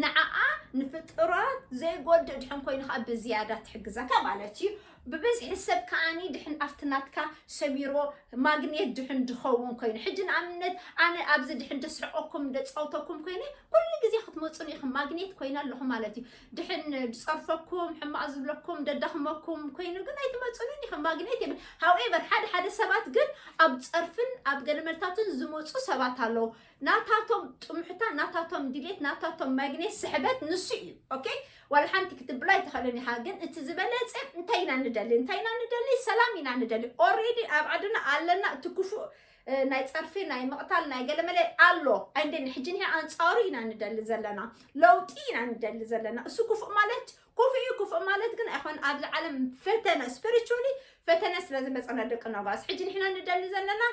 ንዓኣ ንፍጡራት ዘይጎድእ ድሕን ኮይኑ ኸዓ ብዝያዳ ትሕግዘካ ማለት እዩ። ብብዝሒ ሰብ ከኣኒ ድሕን ኣብቲ ናትካ ሰሚርዎ ማግኔት ድሕን ድኸውን ኮይኑ። ሕጂ ንኣብነት ኣነ ኣብዚ ድሕን ደስሕቀኩም ደጻውተኩም ኮይነ ኩሉ ግዜ ክትመጹኒ ኢኹም፣ ማግኔት ኮይነ ኣለኹ ማለት እዩ። ድሕን ድጸርፈኩም፣ ሕማቕ ዝብለኩም፣ ደዳኽመኩም ኮይኑ ግን ኣይትመጹንን ኢኹም፣ ማግኔት የብል። ሃውኤቨር፣ ሓደ ሓደ ሰባት ግን ኣብ ጸርፍን ኣብ ገለመልታትን ዝመጹ ሰባት ኣለዉ። ናታቶም ጥሙሕታ፣ ናታቶም ድሌት፣ ናታቶም ማግኔት ስሕበት ንሱ እዩ። ኦኬ? ዋላ ሓንቲ ክትብሎ ኣይትኽእልን ኢኻ። ግን እቲ ዝበለጸ እንታይ ኢና ንደሊ? እንታይ ኢና ንደሊ? ሰላም ኢና ንደሊ። ኦልሬዲ ኣብ ዓድና ኣለና እቲ ክፉእ፣ እ፣ ናይ ጸርፊ፣ ናይ ምቕታል፣ ናይ ገለመለ ኣሎ። ኣይንደሊ። ሕጂ ንሕና ኣንጻሩ ኢና ንደሊ ዘለና። ለውጢ ኢና ንደሊ ዘለና። እሱ ክፉእ ማለት ክፉእ እዩ። ክፉእ ማለት ግን ኣይኮን ኣብዚ ዓለም ፈተነ፣ ስፒሪቹዋሊ ፈተነ ስለ ዝመጸና ደቂ ነጋስ። ሕጂ ንሕና ንደሊ ዘለና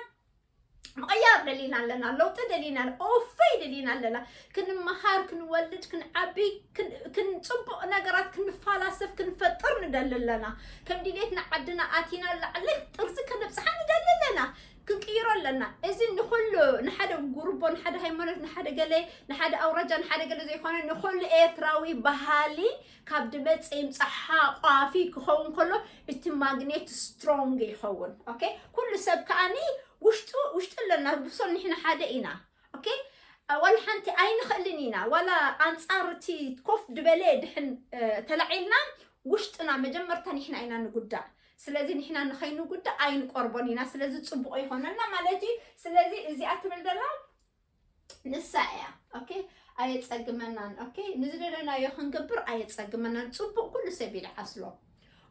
ምቕያር ደሊና ኣለና፣ ለውጢ ደሊና፣ ኦፈይ ደሊና ኣለና። ክንመሃር፣ ክንወልድ፣ ክንዓቢ፣ ክን-፣ ክን-፣ ጽቡቕ ነገራት ክንፋላሰፍ፣ ክንፈጥር ንደሊ ኣለና። ከም ድሌትና ዓድና ኣቲና ላዕሊ ጥርዚ ከነብጽሓ ንደሊ ኣለና። ክንቅይሮ ኣለና። እዚ ንኹሉ፣ ንሓደ ጉርቦ፣ ንሓደ ሃይማኖት፣ ንሓደ ገለ፣ ንሓደ ኣውራጃ፣ ንሓደ ገለ ዘይኮነ፣ ንኹሉ ኤርትራዊ ባህሊ ካብ ድመጽ ይምጻእ ሓቋፊ ክኸውን ከሎ፣ እቲ ማግኔት ስትሮንግ ይኸውን። ኦኬ? ኩሉ ሰብ ከኣኒ ውሽጡ፣ ውሽጡ ኣለና፣ ብሶል ንሕና ሓደ ኢና። ኦኬ? ዋላ ሓንቲ ኣይንኽእልን ኢና። ዋላ ኣንጻር እቲ ኮፍ ድበለ ድሕን፣ እ፣ ተላዒልና፣ ውሽጥና መጀመርታ ንሕና ኢና ንጉዳእ። ስለዚ ንሕና ንኸይንጉዳእ ኣይንቆርቦን ኢና። ስለዚ ጽቡቕ ይኾነና ማለት እዩ። ስለዚ እዚኣ ትብል ዘላ ንሳ እያ። ኦኬ? ኣየጸግመናን። ኦኬ? ንዝደለናዮ ክንገብር ኣየጸግመናን። ጽቡቕ ኩሉ ሰብ ይልዓስሎ።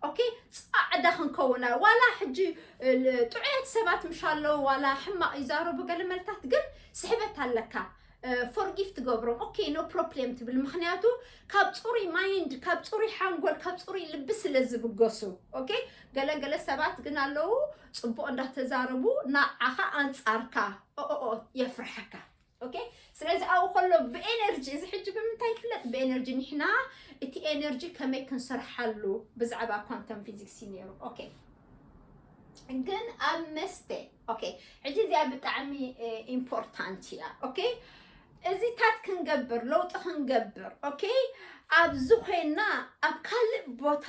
ኦኬ? ጻዕዳ ክንከውና። ዋላ ሕጂ፣ እ፣ ጥዑያት ሰባት ምሽ ኣለዉ፣ ዋላ ሕማቕ ይዛረቡ ገለ መልታት፣ ግን ስሕበት ኣለካ። እ፣ ፎርጊቭ ትገብሮም። ኦኬ፣ ኖ ፕሮብሌም ትብል። ምኽንያቱ ካብ ጽሩይ ማይንድ፣ ካብ ጽሩይ ሓንጎል፣ ካብ ጽሩይ ልቢ ስለ ዝብገሱ። ኦኬ? ገለ ገለ ሰባት ግን ኣለዉ፣ ጽቡቕ እንዳተዛረቡ ንዓኻ ኣንጻርካ፣ ኦ፣ ኦ፣ ኦ፣ የፍርሐካ። ኦኬ? ስለዚ ኣብኡ ከሎ ብኤነርጂ፣ እዚ ሕጂ ብምንታይ ይፍለጥ? ብኤነርጂ። ንሕና እቲ ኤነርጂ ከመይ ክንሰርሓሉ ብዛዕባ ኳንተም ፊዚክስ እዩ ነይሩ። ኦኬ? ግን ኣብ መስተ፣ ኦኬ፣ ሕጂ እዚኣ ብጣዕሚ፣ እ፣ ኢምፖርታንት እያ። ኦኬ? እዚታት ክንገብር፣ ለውጢ ክንገብር፣ ኦኬ? ኣብዚ ኮይና ኣብ ካልእ ቦታ፣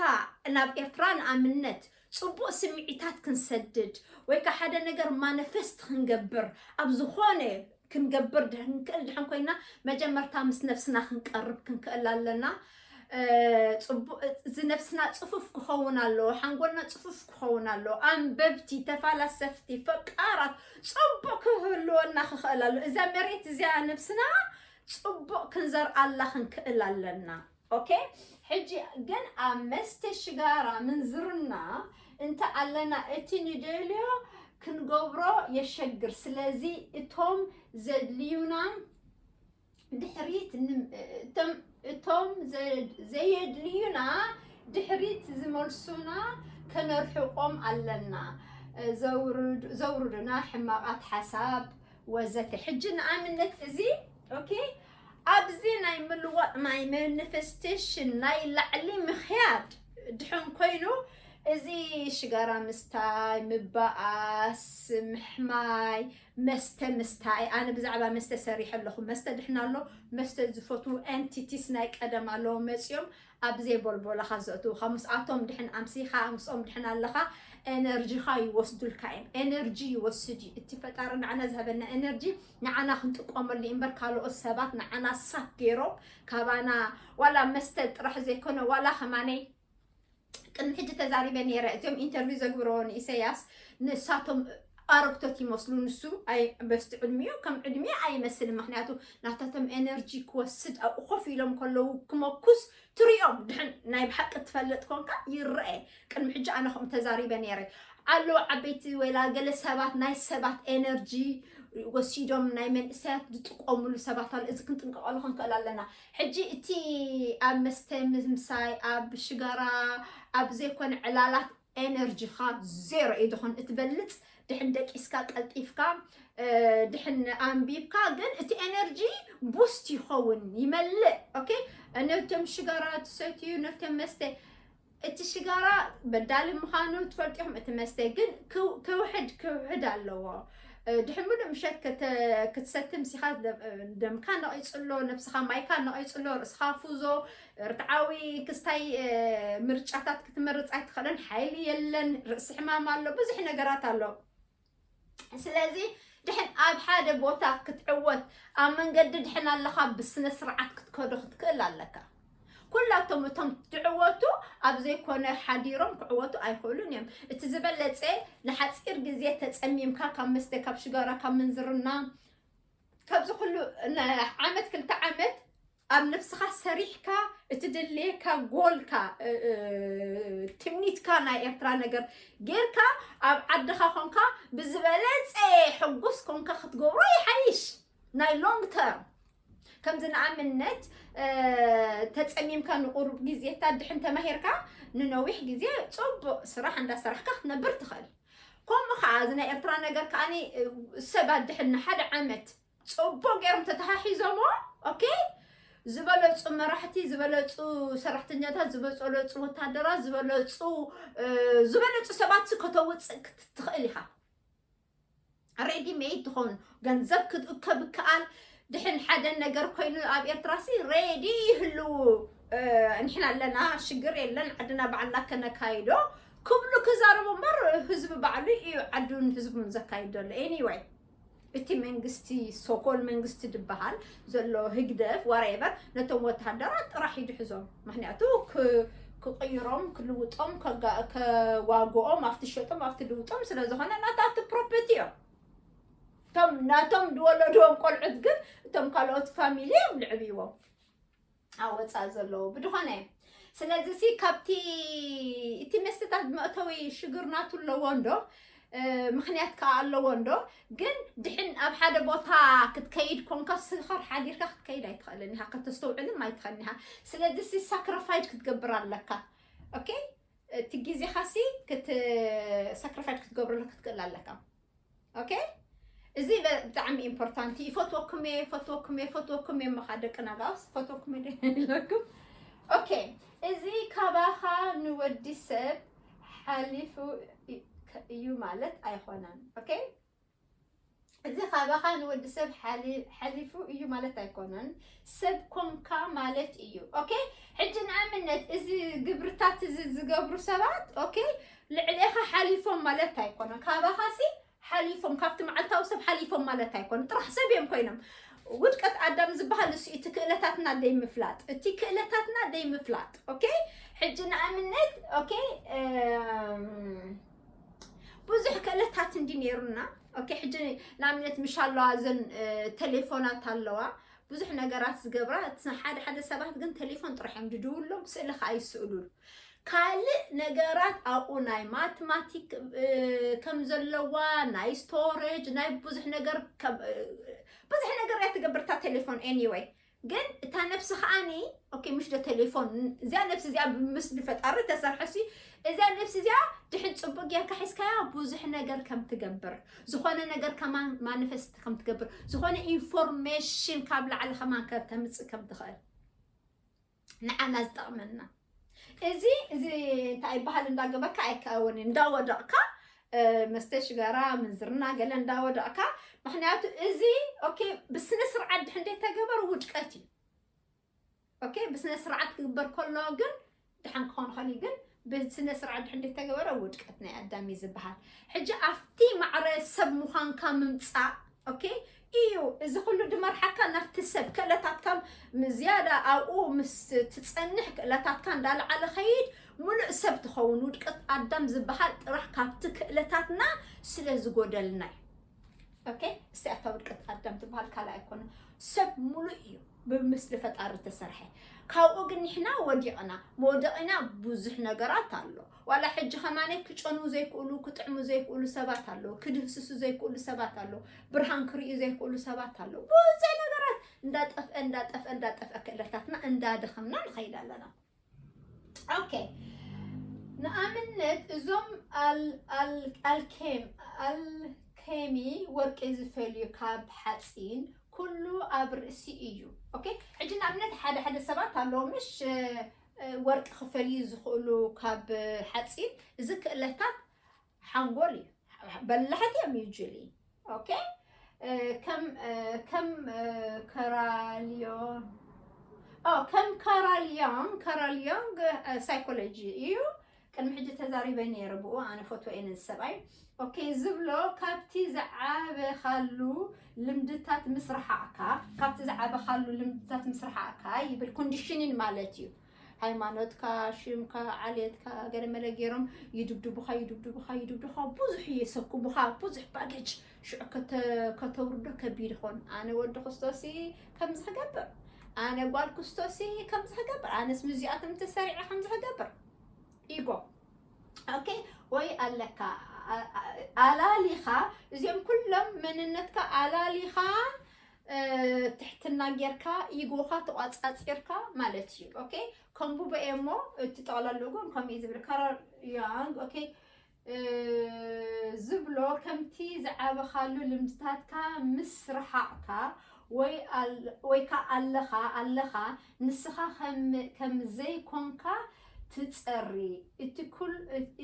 ናብ ኤርትራ ንኣብነት፣ ጽቡቕ ስምዒታት ክንሰድድ ወይ ከ ሓደ ነገር ማኒፌስት ክንገብር፣ ኣብ ዝኾነ ክንገብር ድሕን ክንክእል ድሕን ኮይና፣ መጀመርታ ምስ ነብስና ክንቀርብ ክንክእል ኣለና። እ፣ ጽቡቕ፣ እዚ ነብስና ጽፉፍ ክኸውን ኣለዎ፣ ሓንጎልና ጽፉፍ ክኸውን ኣለዎ። ኣንበብቲ፣ ተፋላሰፍቲ፣ ፈቃራት ጽቡቕ ክህልወና ክኽእል ኣለዎ። እዛ መሬት እዚኣ ነብስና ጽቡቕ ክንዘርኣላ ክንክእል ኣለና። ኦኬ? ሕጂ ግን ኣብ መስተ ሽጋራ ምንዝርና እንተ ኣለና፣ እቲ ንደልዮ ክንገብሮ የሸግር። ስለዚ እቶም ዘድልዩና ድሕሪት ንም-፣ እቶም፣ እቶም ዘ-፣ ዘየድልዩና ድሕሪት ዝመልሱና ከነርሕቆም ኣለና። ዘውርድ-፣ ዘውርዱና ሕማቓት ሓሳብ ወዘተ። ሕጂ ንኣብነት እዚ፣ ኦኬ፣ ኣብዚ ናይ ምልዋጥ ናይ ማኒፌስቴሽን ናይ ላዕሊ ምኽያድ ድሕን ኮይኑ፣ እዚ ሽጋራ ምስታይ፣ ምባኣስ፣ ምሕማይ፣ መስተ ምስታይ፣ ኣነ ብዛዕባ መስተ ሰሪሐ ኣለኹ። መስተ ድሕና ኣሎ። መስተ ዝፈትዉ ኤንቲቲስ ናይ ቀደም ኣለዉ መጺኦም ኣብ ዘይቦልቦላኻ ዘእትዉኻ። ምስኣቶም ድሕን ኣምሲኻ፣ ምስኦም ድሕን ኣለኻ፣ ኤነርጂኻ ይወስዱልካ እዮም። ኤነርጂ ይወስድ እዩ። እቲ ፈጣሪ ንዓና ዝሃበና ኤነርጂ ንዓና ክንጥቀመሉ እምበር ካልኦት ሰባት ንዓና ሳክ ገይሮም ካባና፣ ዋላ መስተ ጥራሕ ዘይኮነ፣ ዋላ ከማነይ ቅድሚ ሕጂ ተዛሪበ ነይረ። እዚኦም ኢንተርቪው ዘግብርዎ ንኢሰያስ፣ ንሳቶም ኣረግቶት ይመስሉ። ንሱ ኣይ በስቲ ዕድሚኡ ከም ዕድሚኡ ኣይመስልን። ምክንያቱ ናታቶም ኤነርጂ ክወስድ ኣብኡ ኮፍ ኢሎም ከለዉ ክመኩስ ትሪኦም። ድሕን ናይ ብሓቂ ትፈልጥ ኮንካ ይረአ። ቅድሚ ሕጂ ኣነ ከምኡ ተዛሪበ ነይረ። ኣለዉ ዓበይቲ ወላ ገለ ሰባት ናይ ሰባት ኤነርጂ ወሲዶም ናይ መንእሰያት ዝጥቀሙሉ ሰባት ኣሎ። እዚ ክንጥንቀቐሉ ክንክእል ኣለና። ሕጂ እቲ ኣብ መስተ ምምሳይ፣ ኣብ ሽጋራ፣ ኣብ ዘይኮነ ዕላላት ኤነርጂኻ ዜሮ እዩ ዝኾን። እትበልጽ ድሕን ደቂስካ ቀልጢፍካ ድሕን ኣንቢብካ ግን እቲ ኤነርጂ ቡስት ይኸውን ይመልእ። ኦኬ፣ ነብቶም ሽጋራ ትሰትዩ፣ ነብቶም መስተ፣ እቲ ሽጋራ በዳሊ ምዃኑ ትፈልጡ ኢኹም። እቲ መስተ ግን ክውሕድ ክውሕድ ኣለዎ። ድሕን ምሉእ ምሸት ክትሰቲ ምሲኻ ደምካ ነቒጹ ኣሎ፣ ነብስኻ ማይካ ነቒጹ ኣሎ፣ ርእስኻ ፉዞ፣ ርትዓዊ ክስታይ ምርጫታት ክትመርጽ ኣይትኽእልን። ሓይሊ የለን፣ ርእሲ ሕማም ኣሎ፣ ብዙሕ ነገራት ኣሎ። ስለዚ ድሕን ኣብ ሓደ ቦታ ክትዕወት ኣብ መንገዲ ድሕን ኣለኻ፣ ብስነ ስርዓት ክትከዶ ክትክእል ኣለካ። ኩላቶም እቶም ትዕወቱ ኣብ ዘይኮነ ሓዲሮም ክዕወቱ ኣይኽእሉን እዮም። እቲ ዝበለጸ ንሓጺር ግዜ ተጸሚምካ ካብ መስተ፣ ካብ ሽጋራ፣ ካብ ምንዝርና፣ ካብዚ ኩሉ ዓመት ክልተ ዓመት ኣብ ነብስኻ ሰሪሕካ እቲ ድልየካ ጎልካ ትምኒትካ ናይ ኤርትራ ነገር ጌርካ ኣብ ዓድኻ ኮንካ ብዝበለጸ ሕጉስ ኮንካ ክትገብሮ ይሓይሽ። ናይ ሎንግ ተርም ከምዚ ንኣብነት ተጸሚምካ ንቁሩብ ግዜታት ድሕን ተማሂርካ ንነዊሕ ግዜ ጽቡቕ ስራሕ እንዳሰራሕካ ክትነብር ትኽእል። ከምኡ ከዓ እዚ ናይ ኤርትራ ነገር ከዓኒ ሰባት ድሕን ንሓደ ዓመት ጽቡቕ ገይሮም ተተሓሒዞሞ፣ ኦኬ፣ ዝበለጹ መራሕቲ፣ ዝበለጹ ሰራሕተኛታት፣ ዝበለጹ ወታደራት፣ ዝበለጹ ዝበለጹ ሰባት ከተውፅእ ክትትኽእል ኢኻ። ሬዲ ሜድ ትኾኑ፣ ገንዘብ ክትእከብ ይከኣል። ድሕን ሓደ ነገር ኮይኑ ኣብ ኤርትራ ሲ ሬዲ ይህልው። ንሕና ኣለና፣ ሽግር የለን፣ ዓድና ባዕልና ከነካይዶ ክብሉ ክዛረቡ እምበር ህዝቢ ባዕሉ እዩ ዓዱን ህዝቡን ዘካይድ ዘሎ። ኤኒወይ፣ እቲ መንግስቲ፣ ሶኮል መንግስቲ ዝበሃል ዘሎ ህግደፍ ዋሬቨር ነቶም ወተሃደራት ጥራሕ እዩ ዝሕዞም። ምክንያቱ ክቅይሮም፣ ክልውጦም፣ ከዋግኦም፣ ኣብቲ ሸጦም ኣብቲ ልውጦም ስለዝኾነ ናታቱ ፕሮፐርቲ እዮም። እቶም ናቶም ዝወለድዎም ቆልዑት ግን እቶም ካልኦት ፋሚሊ እዮም ልዕብይዎም ኣብ ወፃኢ ዘለዉ ብድኾነ። ስለዚ ሲ ካብቲ እቲ መስተታት መእተዊ ሽግር ናቱ ኣለዎ እንዶ ምክንያት ከዓ ኣለዎ እንዶ። ግን ድሕን ኣብ ሓደ ቦታ ክትከይድ ኮንካ ስኸር ሓዲርካ ክትከይድ ኣይትኽእልን ኢኻ፣ ከተስተውዕልም ኣይትኽእልን ኢኻ። ስለዚ ሲ ሳክሪፋይድ ክትገብር ኣለካ። ኦኬ፣ እቲ ግዜኻ ሲ ሳክሪፋይድ ክትገብረሉ ክትክእል ኣለካ። ኦኬ፣ እዚ ብጣዕሚ ኢምፖርታንት እዩ። ይፈትወኩም እየ፣ ይፈትወኩም እየ፣ ይፈትወኩም እየ። መኻ ደቂ ናጋውስ ይፈትወኩም እየ ኢለኩም። ኦኬ፣ እዚ ካባኻ ንወዲ ሰብ ሓሊፉ እዩ ማለት ኣይኮነን። ኦኬ፣ እዚ ካባኻ ንወዲ ሰብ ሓሊፉ እዩ ማለት ኣይኮነን፣ ሰብ ኮንካ ማለት እዩ። ኦኬ፣ ሕጂ ንኣብነት እዚ ግብርታት እዚ ዝገብሩ ሰባት፣ ኦኬ፣ ልዕሌኻ ሓሊፎም ማለት ኣይኮነን። ካባኻ ሲ ሓሊፎም፣ ካብቲ መዓልታዊ ሰብ ሓሊፎም ማለት ኣይኮነን። ጥራሕ ሰብ እዮም ኮይኖም። ውድቀት ኣዳም ዝበሃል እሱ እቲ ክእለታትና ደይ ምፍላጥ፣ እቲ ክእለታትና ደይ ምፍላጥ። ኦኬ፣ ሕጂ ንኣብነት፣ ኦኬ፣ ብዙሕ ክእለታት እንዲ ነይሩና። ኦኬ፣ ሕጂ ንኣብነት ምሽ ኣለዋ፣ እዘን ቴሌፎናት ኣለዋ፣ ብዙሕ ነገራት ዝገብራ። እቲ ሓደ ሓደ ሰባት ግን ቴሌፎን ጥራሕ እዮም ድድውሎም፣ ስእሊ ከዓ ይስእሉሉ። ካልእ ነገራት ኣብኡ ናይ ማትማቲክ ከም ዘለዋ፣ ናይ ስቶሬጅ፣ ናይ ብዙሕ ነገር ብዙሕ ነገር እያ ትገብር እታ ቴሌፎን። ኤኒወይ፣ ግን እታ ነብሲ ከዓኒ፣ ኦኬ፣ ምሽ ዶ ቴሌፎን፣ እዚኣ ነብሲ እዚኣ ብምስሊ ፈጣሪ ተሰርሐሲ፣ እዚኣ ነብሲ እዚኣ ድሕን ጽቡቅ ጌርካ ሒዝካያ ብዙሕ ነገር ከም ትገብር፣ ዝኾነ ነገር ከማን ማኒፌስት ከም ትገብር፣ ዝኾነ ኢንፎርሜሽን ካብ ላዕሊ ከማን ከተምጽእ ከም ትኽእል ንዓና ዝጠቕመና። እዚ እዚ እንታይ ይበሃል እንዳገበርካ ኣይከውን እንዳወደቕካ መስተ ሽጋራ ምንዝርና ገለ እንዳወደቕካ። ምክንያቱ እዚ ኦኬ ብስነ ስርዓት ድሕ እንዴት ተገበር ውድቀት እዩ። ኦኬ ብስነ ስርዓት ክግበር ከሎ ግን ድሓን ክኾን ኸል ግን ብስነ ስርዓት ድሕ እንዴት ተገበረ ውድቀት ናይ ኣዳም እዩ ዝበሃል። ሕጂ ኣብቲ ማዕረ ሰብ ምዃንካ ምምፃእ ኦኬ እዩ። እዚ ኩሉ ድመርሓካ ናብቲ ሰብ ክእለታትካ ዝያዳ ኣብኡ ምስ ትፀንሕ ክእለታትካ እንዳለዓለ ኸይድ ሙሉእ ሰብ ትኸውን። ውድቀት ኣዳም ዝበሃል ጥራሕ ካብቲ ክእለታትና ስለ ዝጎደልና እዩ። ኦኬ፣ እስቲ ኣታ ውድቀት ኣዳም ትበሃል ካልእ ኣይኮነን። ሰብ ሙሉእ እዩ ብምስሊ ፈጣሪ ተሰርሐ። ካብኡ ግን ንሕና ወዲቕና። መውደቒና ብዙሕ ነገራት ኣሎ። ዋላ ሕጂ ከማነ ክጨኑ ዘይክእሉ፣ ክጥዕሙ ዘይክእሉ ሰባት ኣለዉ፣ ክድህስሱ ዘይክእሉ ሰባት ኣለዉ፣ ብርሃን ክርእዩ ዘይክእሉ ሰባት ኣለዉ። ብዙሕ ነገራት እንዳጠፍአ እንዳጠፍአ እንዳጠፍአ ክእለታትና እንዳደኸምና ንኸይድ ኣለና። ኦኬ፣ ንኣብነት እዞም ኣል- ኣል- ኣልኬም ኣልኬሚ ወርቂ ዝፈልዩ ካብ ሓፂን ኩሉ ኣብ ርእሲ እዩ። ኦኬ፣ ሕጂ ንኣብነት ሓደ ሓደ ሰባት ኣለዉ ምሽ እ፣ እ፣ ወርቂ ክፈልዩ ዝኽእሉ ካብ ሓፂን። እዚ ክእለታት ሓንጎል እዩ። በላሕቲ እዮም usually። ኦኬ፣ እ፣ ከም እ፣ ከም እ፣ ከራሊዮን ኦ ከም ካራል ያንግ ካራል ያንግ እ፣ ሳይኮሎጂ እዩ። ቅድሚ ሕጂ ተዛሪበ ነይረ ብኡ። ኣነ ፈትወ እየ ነዚ ሰብኣይ። ኦኬ፣ ዝብሎ ካብቲ ዝዓበኻሉ ልምድታት ምስ ረሓቕካ፣ ካብቲ ዝዓበኻሉ ልምድታት ምስ ረሓቕካ ይብል። ኮንዲሽኒን ማለት እዩ። ሃይማኖትካ፣ ሽምካ፣ ዓሌትካ ገለ መለ ገይሮም ይድብድቡኻ ይድብድቡኻ ይድብድቡኻ፣ ብዙሕ የሰክሙኻ፣ ብዙሕ ባገጅ ሽዑ ከተ- ከተውርዶ ከቢድ ይኾን። ኣነ ወዲ ክርስቶሲ ከምዚ ክገብር፣ ኣነ ጓል ክርስቶሲ ከምዚ ክገብር፣ ኣነስ ምስዚኣቶም ተሰሪዐ ከምዚ ክገብር። ኢጎ። ኦኬ፣ ወይ ኣለካ ኣ- ኣ- ኣላሊኻ፣ እዚኦም ኩሎም መንነትካ ኣላሊኻ እ፣ ትሕትና ጌርካ ኢጎኻ ተቋጻጺርካ ማለት እዩ። ኦኬ፣ ከምቡ በኤሞ እቲ ጠቕላላ ግን ከምኡ እዩ ዝብል። ካራል ያንግ ኦኬ እ፣ ዝብሎ ከምቲ ዝዓበኻሉ ልምድታትካ ምስ ረሓቕካ ወይ ኣል- ወይ ከኣ ኣለኻ ኣለኻ ንስኻ ከም ከም ዘይኮንካ ትጸሪ። እቲ ኩል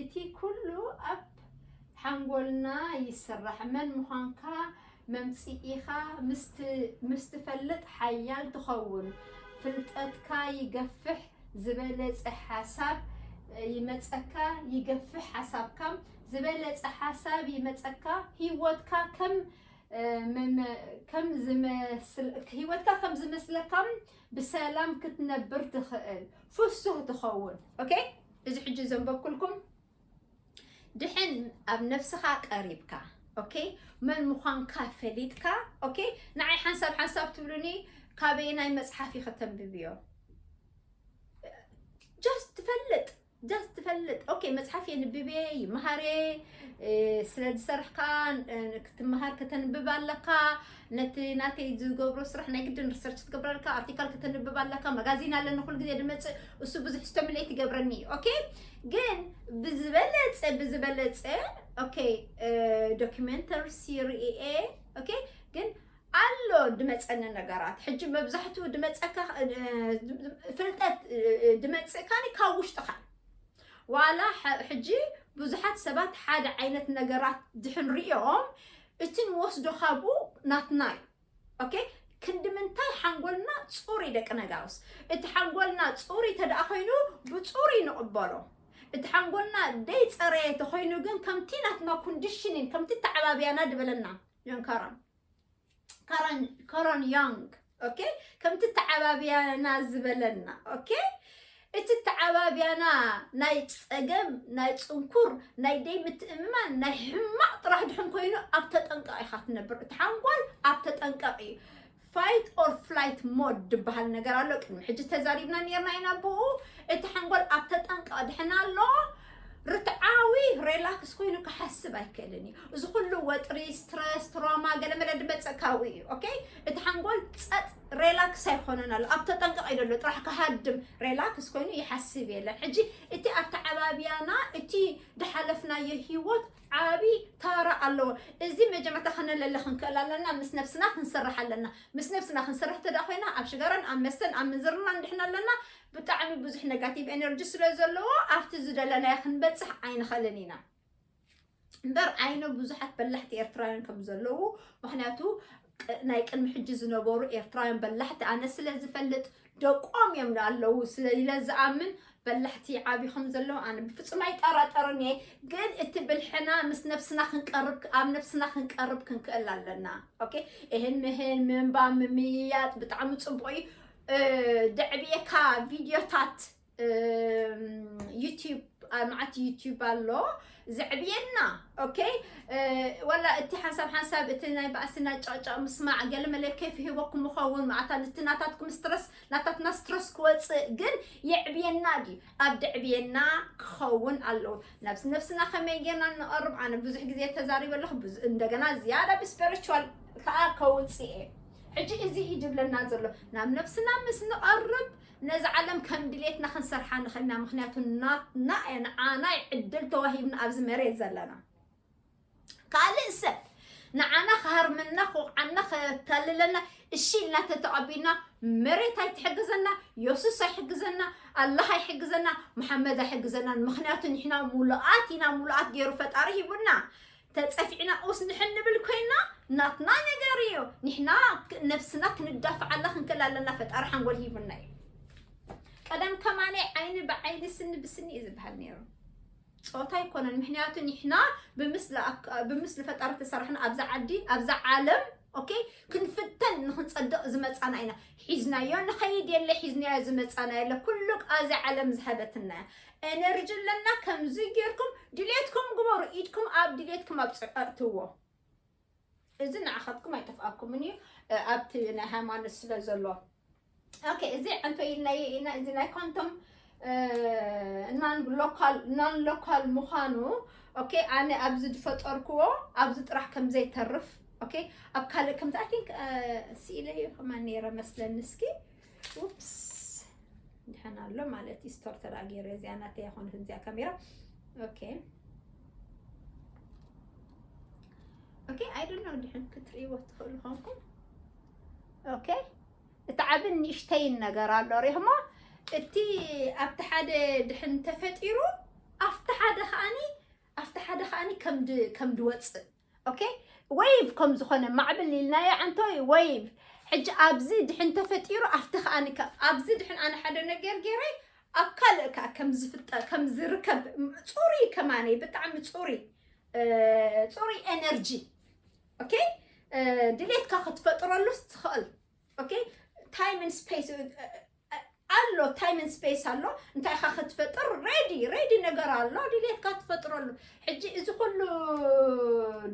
እቲ ኩሉ ኣብ ሓንጎልና ይስራሕ። መን ምዃንካ መምጽኢኻ ምስ ት- ምስ ትፈልጥ ሓያል ትኸውን። ፍልጠትካ ይገፍሕ፣ ዝበለጸ ሓሳብ ይመጸካ፣ ይገፍሕ ሓሳብካ፣ ዝበለጸ ሓሳብ ይመጸካ፣ ህይወትካ ከም እ፣ መመ- ከም ዝመስል ህይወትካ ከም ዝመስለካ ብሰላም ክትነብር ትኽእል ፍሱህ ትኸውን። ኦኬ፣ እዚ ሕጂ ዘንበብኩልኩም ድሕን ኣብ ነፍስኻ ቀሪብካ፣ ኦኬ፣ መን ምዃንካ ፈሊጥካ፣ ኦኬ፣ ንዓይ ሓንሳብ ሓንሳብ ትብሉኒ ካበየናይ መጽሓፍ ኢኸ ተንብብዮ? ጀስት ትፈልጥ ጀስት ትፈልጥ። ኦኬ፣ መጽሓፍ የንብቤ ይመሃሬ እ፣ ስለ ዝሰርሕካ እ፣ ክትመሃር ከተንብብ ኣለካ። ነቲ ናተይ ዝገብሮ ስራሕ ናይ ግድን ሪሰርች ክትገብር ኣለካ። ኣርቲካል ከተንብብ ኣለካ። መጋዚን ኣለኒ ኩሉ ግዜ ድመጽእ፣ እሱ ብዙሕ ስቲሙሌት ይገብረኒ። ኦኬ፣ ግን ብዝበለጸ ብዝበለጸ ኦኬ ዶኪመንተሪ ሲሪኤ ኦኬ ግን ኣሎ ድመጸኒ ነገራት። ሕጂ መብዛሕትኡ ድመጸካ እ፣ ፍልጠት እ፣ ድመጽእካኒ ካብ ውሽጥኻ። ዋላ ሐ- ሕጂ ብዙሓት ሰባት ሓደ ዓይነት ነገራት ድሕን ሪኦም እቲ ንወስዶ ካብኡ ናትና እዩ። ኦኬ፣ ክንዲ ምንታይ ሓንጎልና ጽሩይ ደቂ ነጋውስ። እቲ ሓንጎልና ጽሩይ ተደኣ ኮይኑ ብጽሩይ ንቕበሎ። እቲ ሓንጎልና ደይ ጸረየ ተኮይኑ ግን ከምቲ ናትና ኮንዲሽኒን ከምቲ ተዓባብያና ድበለና ዮንካራን ካራን ካራን ያንግ ኦኬ፣ ከምቲ ተዓባብያና ዝበለና ኦኬ፣ እቲ ተዓባብያና ናይ ጸገም ናይ ጽንኩር ናይ ደይ ምትእምማን ናይ ሕማቕ ጥራሕ ድሕን ኮይኑ ኣብ ተጠንቀቕ ኢኻ ትነብር። እቲ ሓንጎል ኣብ ተጠንቀቕ እዩ። ፋይት ኦር ፍላይት ሞድ ዝበሃል ነገር ኣሎ። ቅድሚ ሕጂ ተዛሪብና ነርና ኢና ብኡ። እቲ ሓንጎል ኣብ ተጠንቀቕ ድሕን ኣሎ። ርትዓዊ ሬላክስ ኮይኑ ክሓስብ ኣይክእልን እዩ። እዚ ኩሉ ወጥሪ፣ ስትረስ፣ ትራማ ገለመለ ድመፀካዊ እዩ። ኦኬ፣ እቲ ሓንጎል ፀጥ ሬላክስ ኣይኮነን ኣሎ፣ ኣብ ተጠንቀቕ እዩ ዘሎ። ጥራሕ ክሃድም ሬላክስ ኮይኑ ይሓስብ የለን። ሕጂ እቲ ኣተዓባብያና እቲ ድሓለፍናዮ ህይወት ዓቢ ታራ ኣለዎ። እዚ መጀመርታ ከነለለ ክንክእል ኣለና፣ ምስ ነብስና ክንሰርሕ ኣለና። ምስ ነብስና ክንሰርሕ ተዳ ኮይና ኣብ ሽጋራን ኣብ መስተን ኣብ ምንዝርና እንድሕና ኣለና ብጣዕሚ ብዙሕ ኔጋቲቭ ኤነርጂ ስለ ዘለዎ ኣብቲ ዝደለናዮ ክንበፅሕ ኣይንኽእልን ኢና። እምበር ዓይነ ብዙሓት በላሕቲ ኤርትራውያን ከም ዘለዉ፣ ምኽንያቱ ቅ- ናይ ቅድሚ ሕጂ ዝነበሩ ኤርትራውያን በላሕቲ ኣነ ስለ ዝፈልጥ ደቆም እዮም ኣለዉ ስለ ኢለ ዝኣምን በላሕቲ ዓቢ ከም ዘለዉ ኣነ ብፍጹም ኣይጠራጠርን እየ። ግን እቲ ብልሕና ምስ ነብስና ክንቀርብ ኣብ ነብስና ክንቀርብ ክንክእል ኣለና። ኦኬ፣ ይህን ምህን ምንባ ምምይያጥ ብጣዕሚ ጽቡቕ እዩ። እ፣ ደዕብየካ ቪድዮታት ዩቲዩብ፣ መዓት ዩቲዩብ ኣሎ ዘዕብየና። ኦኬ፣ ዋላ እቲ ሓንሳብ ሓንሳብ እቲ ናይ ባእስና ጨቅጨቅ ምስማዕ ገለ መለ ኬፍ ሂበኩም ይኸውን። ማዕታ ነቲ ናታትኩም ስትረስ፣ ናታትና ስትረስ ክወፅእ ግን የዕብየና ድዩ? ኣብ ደዕብየና ክኸውን ኣለዎ። ነብስ ነብስና ከመይ ጌርና ንቐርብ? ኣነ ብዙሕ ግዜ ተዛሪበ ኣለኹ። ብዙ እንደገና ዝያዳ ብስፒሪቹዋል ከዓ ከውፅእ እየ። ሕጂ እዚ እዩ ድብለና ዘሎ። ናብ ነብስና ምስ ንቐርብ ነዚ ዓለም ከም ድሌትና ክንሰርሓ ንኽእልና። ምኽንያቱ ናትና እያ፣ ንዓና እዩ ዕድል ተዋሂብና ኣብዚ መሬት ዘለና። ካልእ ሰብ ንዓና ክሃርመና፣ ክውቕዓና፣ ከታልለና እሺ ኢልና ተተቐቢልና፣ መሬት ኣይትሕግዘና፣ የሱስ ኣይሕግዘና፣ ኣላህ ኣይሕግዘና፣ መሓመድ ኣይሕግዘናን። ምኽንያቱ ንሕና ሙሉኣት ኢና፣ ሙሉኣት ገይሩ ፈጣሪ ሂቡና። ተጸፊዕና ኡስ ንሕን ንብል ኮይና ናትና ነገር እዩ። ንሕና ክ-፣ ነብስና ክንዳፍዓላ ክንክእል ኣለና። ፈጣሪ ሓንጎል ሂቡና እዩ። ቀደም ከማነይ ዓይኒ ብዓይኒ ስኒ ብስኒ እዩ ዝበሃል ነይሩ። ጾታ ኣይኮነን። ምኽንያቱ ንሕና ብምስሊ ኣክ-፣ ብምስሊ ፈጣሪ ተሰራሕና ኣብዛ ዓዲ፣ ኣብዛ ዓለም፣ ኦኬ፣ ክንፍተን ንኽንጸድቕ ዝመጻና ኢና። ሒዝናዮ ንኸይድ የለ፣ ሒዝናዮ ዝመጻና የለ። ኩሉ ኣብዚ ዓለም ዝሃበትና እያ። ኤነርጂ ኣለና። ከምዚ ጌርኩም ድሌትኩም ግበሩ። ኢድኩም ኣብ ድሌትኩም ኣብ ጽ-፣ ኣእትዎ። እዚ ንዓኻትኩም ኣይጠፍኣኩምን እዩ፣ እ፣ ኣብቲ ናይ ሃይማኖት ስለ ዘሎ። ኦኬ፣ እዚ ዕንቶ ኢልናዮ ኢና። እዚ ናይ ኳንቶም፣ እ፣ ናን ሎካል፣ ናን ሎካል ምዃኑ፣ ኦኬ፣ ኣነ ኣብዚ ዝፈጠርክዎ ኣብዚ ጥራሕ ከም ዘይተርፍ፣ ኦኬ፣ ኣብ ካልእ ከምዚ፣ I think፣ እ፣ ስኢለዮ ከማን ነይረ መስለኒ። እስኪ፣ ኡፕስ፣ ድሕን ኣሎ ማለት እዩ። ስቶር ተደኣ ገይረ እዚኣ ናተይ ኣይኮነትን እዚኣ ካሜራ። ኦኬ። ኦኬ፣ I don't know፣ ድሕን ክትርእይዎ ትኽእሉ ኾንኩም። ኦኬ፣ እቲ ዓብን ንእሽተይን ነገር ኣሎ፣ ሪኹሞ? እቲ ኣብቲ ሓደ ድሕን ተፈጢሩ፣ ኣብቲ ሓደ ከኣኒ፣ ኣብቲ ሓደ ከኣኒ ከም ድ-፣ ከም ድወፅእ። ኦኬ፣ ዌይቭ ከም ዝኾነ ማዕብል ኢልናዮ፣ ዓንቶይ ዌይቭ። ሕጂ ኣብዚ ድሕን ተፈጢሩ፣ ኣብቲ ከኣኒ ከ-፣ ኣብዚ ድሕን ኣነ ሓደ ነገር ገይረ፣ ኣብ ካልእ ከኣ ከም ዝፍጠር፣ ከም ዝርከብ፣ ም-፣ ፅሩይ ከማነይ፣ ብጣዕሚ ፅሩይ፣ እ፣ ፅሩይ ኤነርጂ። ኦኬ፣ እ፣ ድሌትካ ክትፈጥረሉ ትኽእል። ኦኬ፣ ታይም ኤንድ ስፔስ፣ እ፣ እ፣ ኣሎ፣ ታይም ኤንድ ስፔስ ኣሎ። እንታይ ኢኻ ክትፈጥር? ሬዲ፣ ሬዲ ነገር ኣሎ፣ ድሌትካ ትፈጥረሉ። ሕጂ እዚ ኩሉ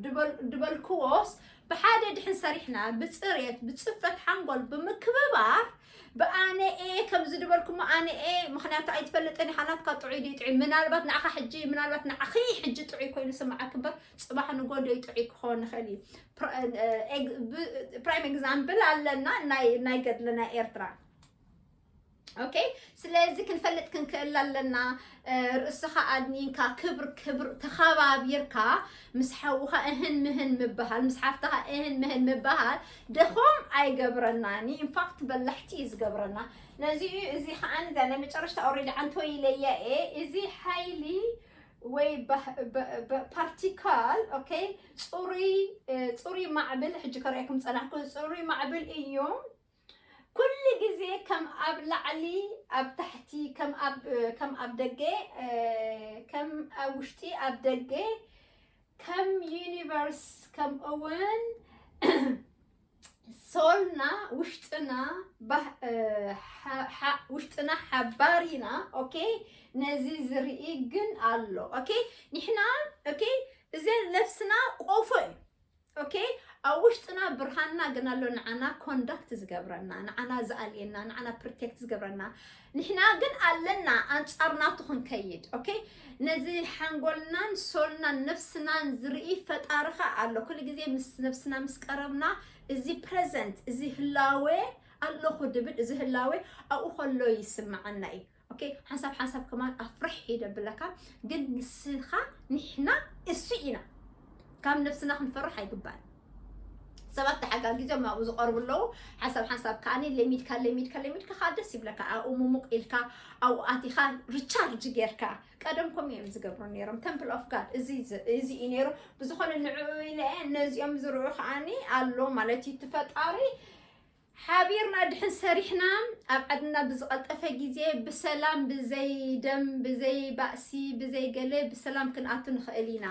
ድበል-፣ ድበልክዎስ ብሓደ ድሕን ሰሪሕና፣ ብፅሬት፣ ብፅፈት ሓንጎል፣ ብምክብባር፣ ብኣነ ኤ ከምዚ ድበልኩሞ ኣነ ኤ፣ ምኽንያቱ ኣይትፈልጥን ኢኻ፣ ናትካ ጥዑይ ድዩ ጥዑይ? ምናልባት ንዓኻ ሕጂ፣ ምናልባት ንዓኺ ሕጂ ጥዑይ ኮይኑ ስምዓኪ እምበር፣ ፅባሕ ንጎ ደይ ጥዑይ ክኸውን ይኽእል እዩ። ፕራ-፣ እ፣ ኤግ-፣ ብ-፣ ፕራይም ኤግዛምፕል ኣለና፣ ናይ፣ ናይ ገድሊ ናይ ኤርትራ። ኦኬ፣ ስለዚ ክንፈልጥ ክንክእል ኣለና። እ፣ ርእስኻ ኣድኒንካ፣ ክብር፣ ክብር ተኸባቢርካ፣ ምስ ሓውኻ እህን ምህን ምበሃል፣ ምስ ሓፍትኻ እህን ምህን ምበሃል ደኾም ኣይገብረናን። ኢንፋክት በላሕቲ እዩ ዝገብረና። ነዚ እዩ፣ እዚ ኸዓ እዛ ናይ መጨረሽታ ኦልሬዲ ዓንቶ ኢለያ እየ። እዚ ሓይሊ ወይ ባህ-፣ በ-፣ በ-፣ ፓርቲካል፣ ኦኬ፣ ጽሩይ፣ እ፣ ጽሩይ ማዕብል፣ ሕጂ ከርእየኩም ጸናሕኩ፣ ጽሩይ ማዕብል እዩ። ኩሉ ግዜ ከም ኣብ ላዕሊ ኣብ ታሕቲ፣ ከም ኣብ፣ ከም ኣብ ደገ፣ እ፣ ከም ኣብ ውሽጢ ኣብ ደገ፣ ከም ዩኒቨርስ፣ ከምኡ እውን ሶልና፣ ውሽጥና፣ ባህ-፣ እ፣ ሓ-፣ ሓ-፣ ውሽጥና ሓባሪና፣ ኦኬ፣ ነዚ ዝርኢ ግን ኣሎ። ኦኬ፣ ንሕና፣ ኦኬ፣ እዚ ነብስና ቆፎ እዩ። ኦኬ፣ ኣብ ውሽጥና ብርሃንና ግን ኣሎ፣ ንዓና ኮንዳክት ዝገብረና፣ ንዓና ዝኣልየና፣ ንዓና ፕሮቴክት ዝገብረና። ንሕና ግን ኣለና ኣንጻር ናቱ ክንከይድ። ኦኬ፣ ነዚ ሓንጎልናን ሶልናን ነፍስናን ዝርኢ ፈጣሪ ኸኣ ኣሎ። ኩሉ ግዜ ምስ ነፍስና ምስ ቀረብና፣ እዚ ፕረዘንት፣ እዚ ህላዌ ኣለኹ ድብል፣ እዚ ህላዌ ኣብኡ ከሎ ይስምዓና እዩ። ኦኬ፣ ሓንሳብ ሓንሳብ ከማን ኣፍርሕ ይደብለካ፣ ግን ንስኻ፣ ንሕና፣ እሱ ኢና። ካብ ነብስና ክንፈርሕ ኣይግባእን። ሰባት ተሓጋጊዞም ኣብኡ ዝቐርቡ ኣለዉ። ሓንሳብ ሓንሳብ ከኣኒ ለሚድካ፣ ለሚድካ፣ ለሚድካ ከኣ ደስ ይብለካ። ኣብኡ ምሙቕ ኢልካ፣ ኣብኡ ኣቲኻ ሪቻርጅ ጌርካ። ቀደም ከምኡ እዮም ዝገብሩ ነይሮም። ተምፕል ኦፍ ጋድ እዚ፣ እዚ እዩ ነይሩ። ብዝኾነ ንዕኡ ኢለ እየ፣ ነዚኦም ዝርኡ ከኣኒ ኣሎ ማለት እዩ። እቲ ፈጣሪ ሓቢርና ድሕን ሰሪሕና፣ ኣብ ዓድና ብዝቐልጠፈ ግዜ ብሰላም፣ ብዘይ ደም፣ ብዘይ ባእሲ፣ ብዘይ ገለ፣ ብሰላም ክንኣቱ ንኽእል ኢና።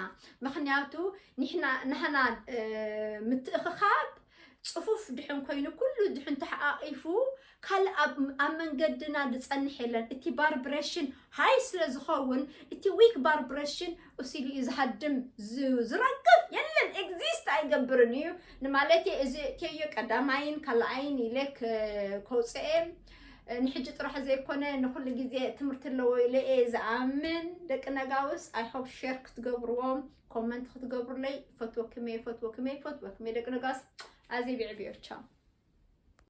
ምኽንያቱ ንሕና፣ ናህና፣ እ፣ ምትእኽኻብ ጽፉፍ ድሕን ኮይኑ ኩሉ ድሕን ተሓቂፉ ካልእ ኣብ መንገድና ዝጸንሕ የለን። እቲ vibration high ስለ ዝኸውን እቲ weak vibration እሱ ኢሉ እዩ ዝሃድም፣ ዝረግፍ የለን፣ exist ኣይገብርን እዩ። ንማለተይ እዚ እተዮ ቀዳማይን ካልኣይን ኢለ ከውፅኤ ንሕጂ ጥራሕ ዘይኮነ ንኩሉ ግዜ ትምህርቲ ኣለዎ ኢለ እየ ዝኣምን። ደቂ ነጋውስ I hope share ክትገብርዎም፣ comment ክትገብሩለይ። ፈትወክመ ፈትወክመ ፈትወክመ ደቂ ነጋውስ ኣዜ ብዕብዮቻ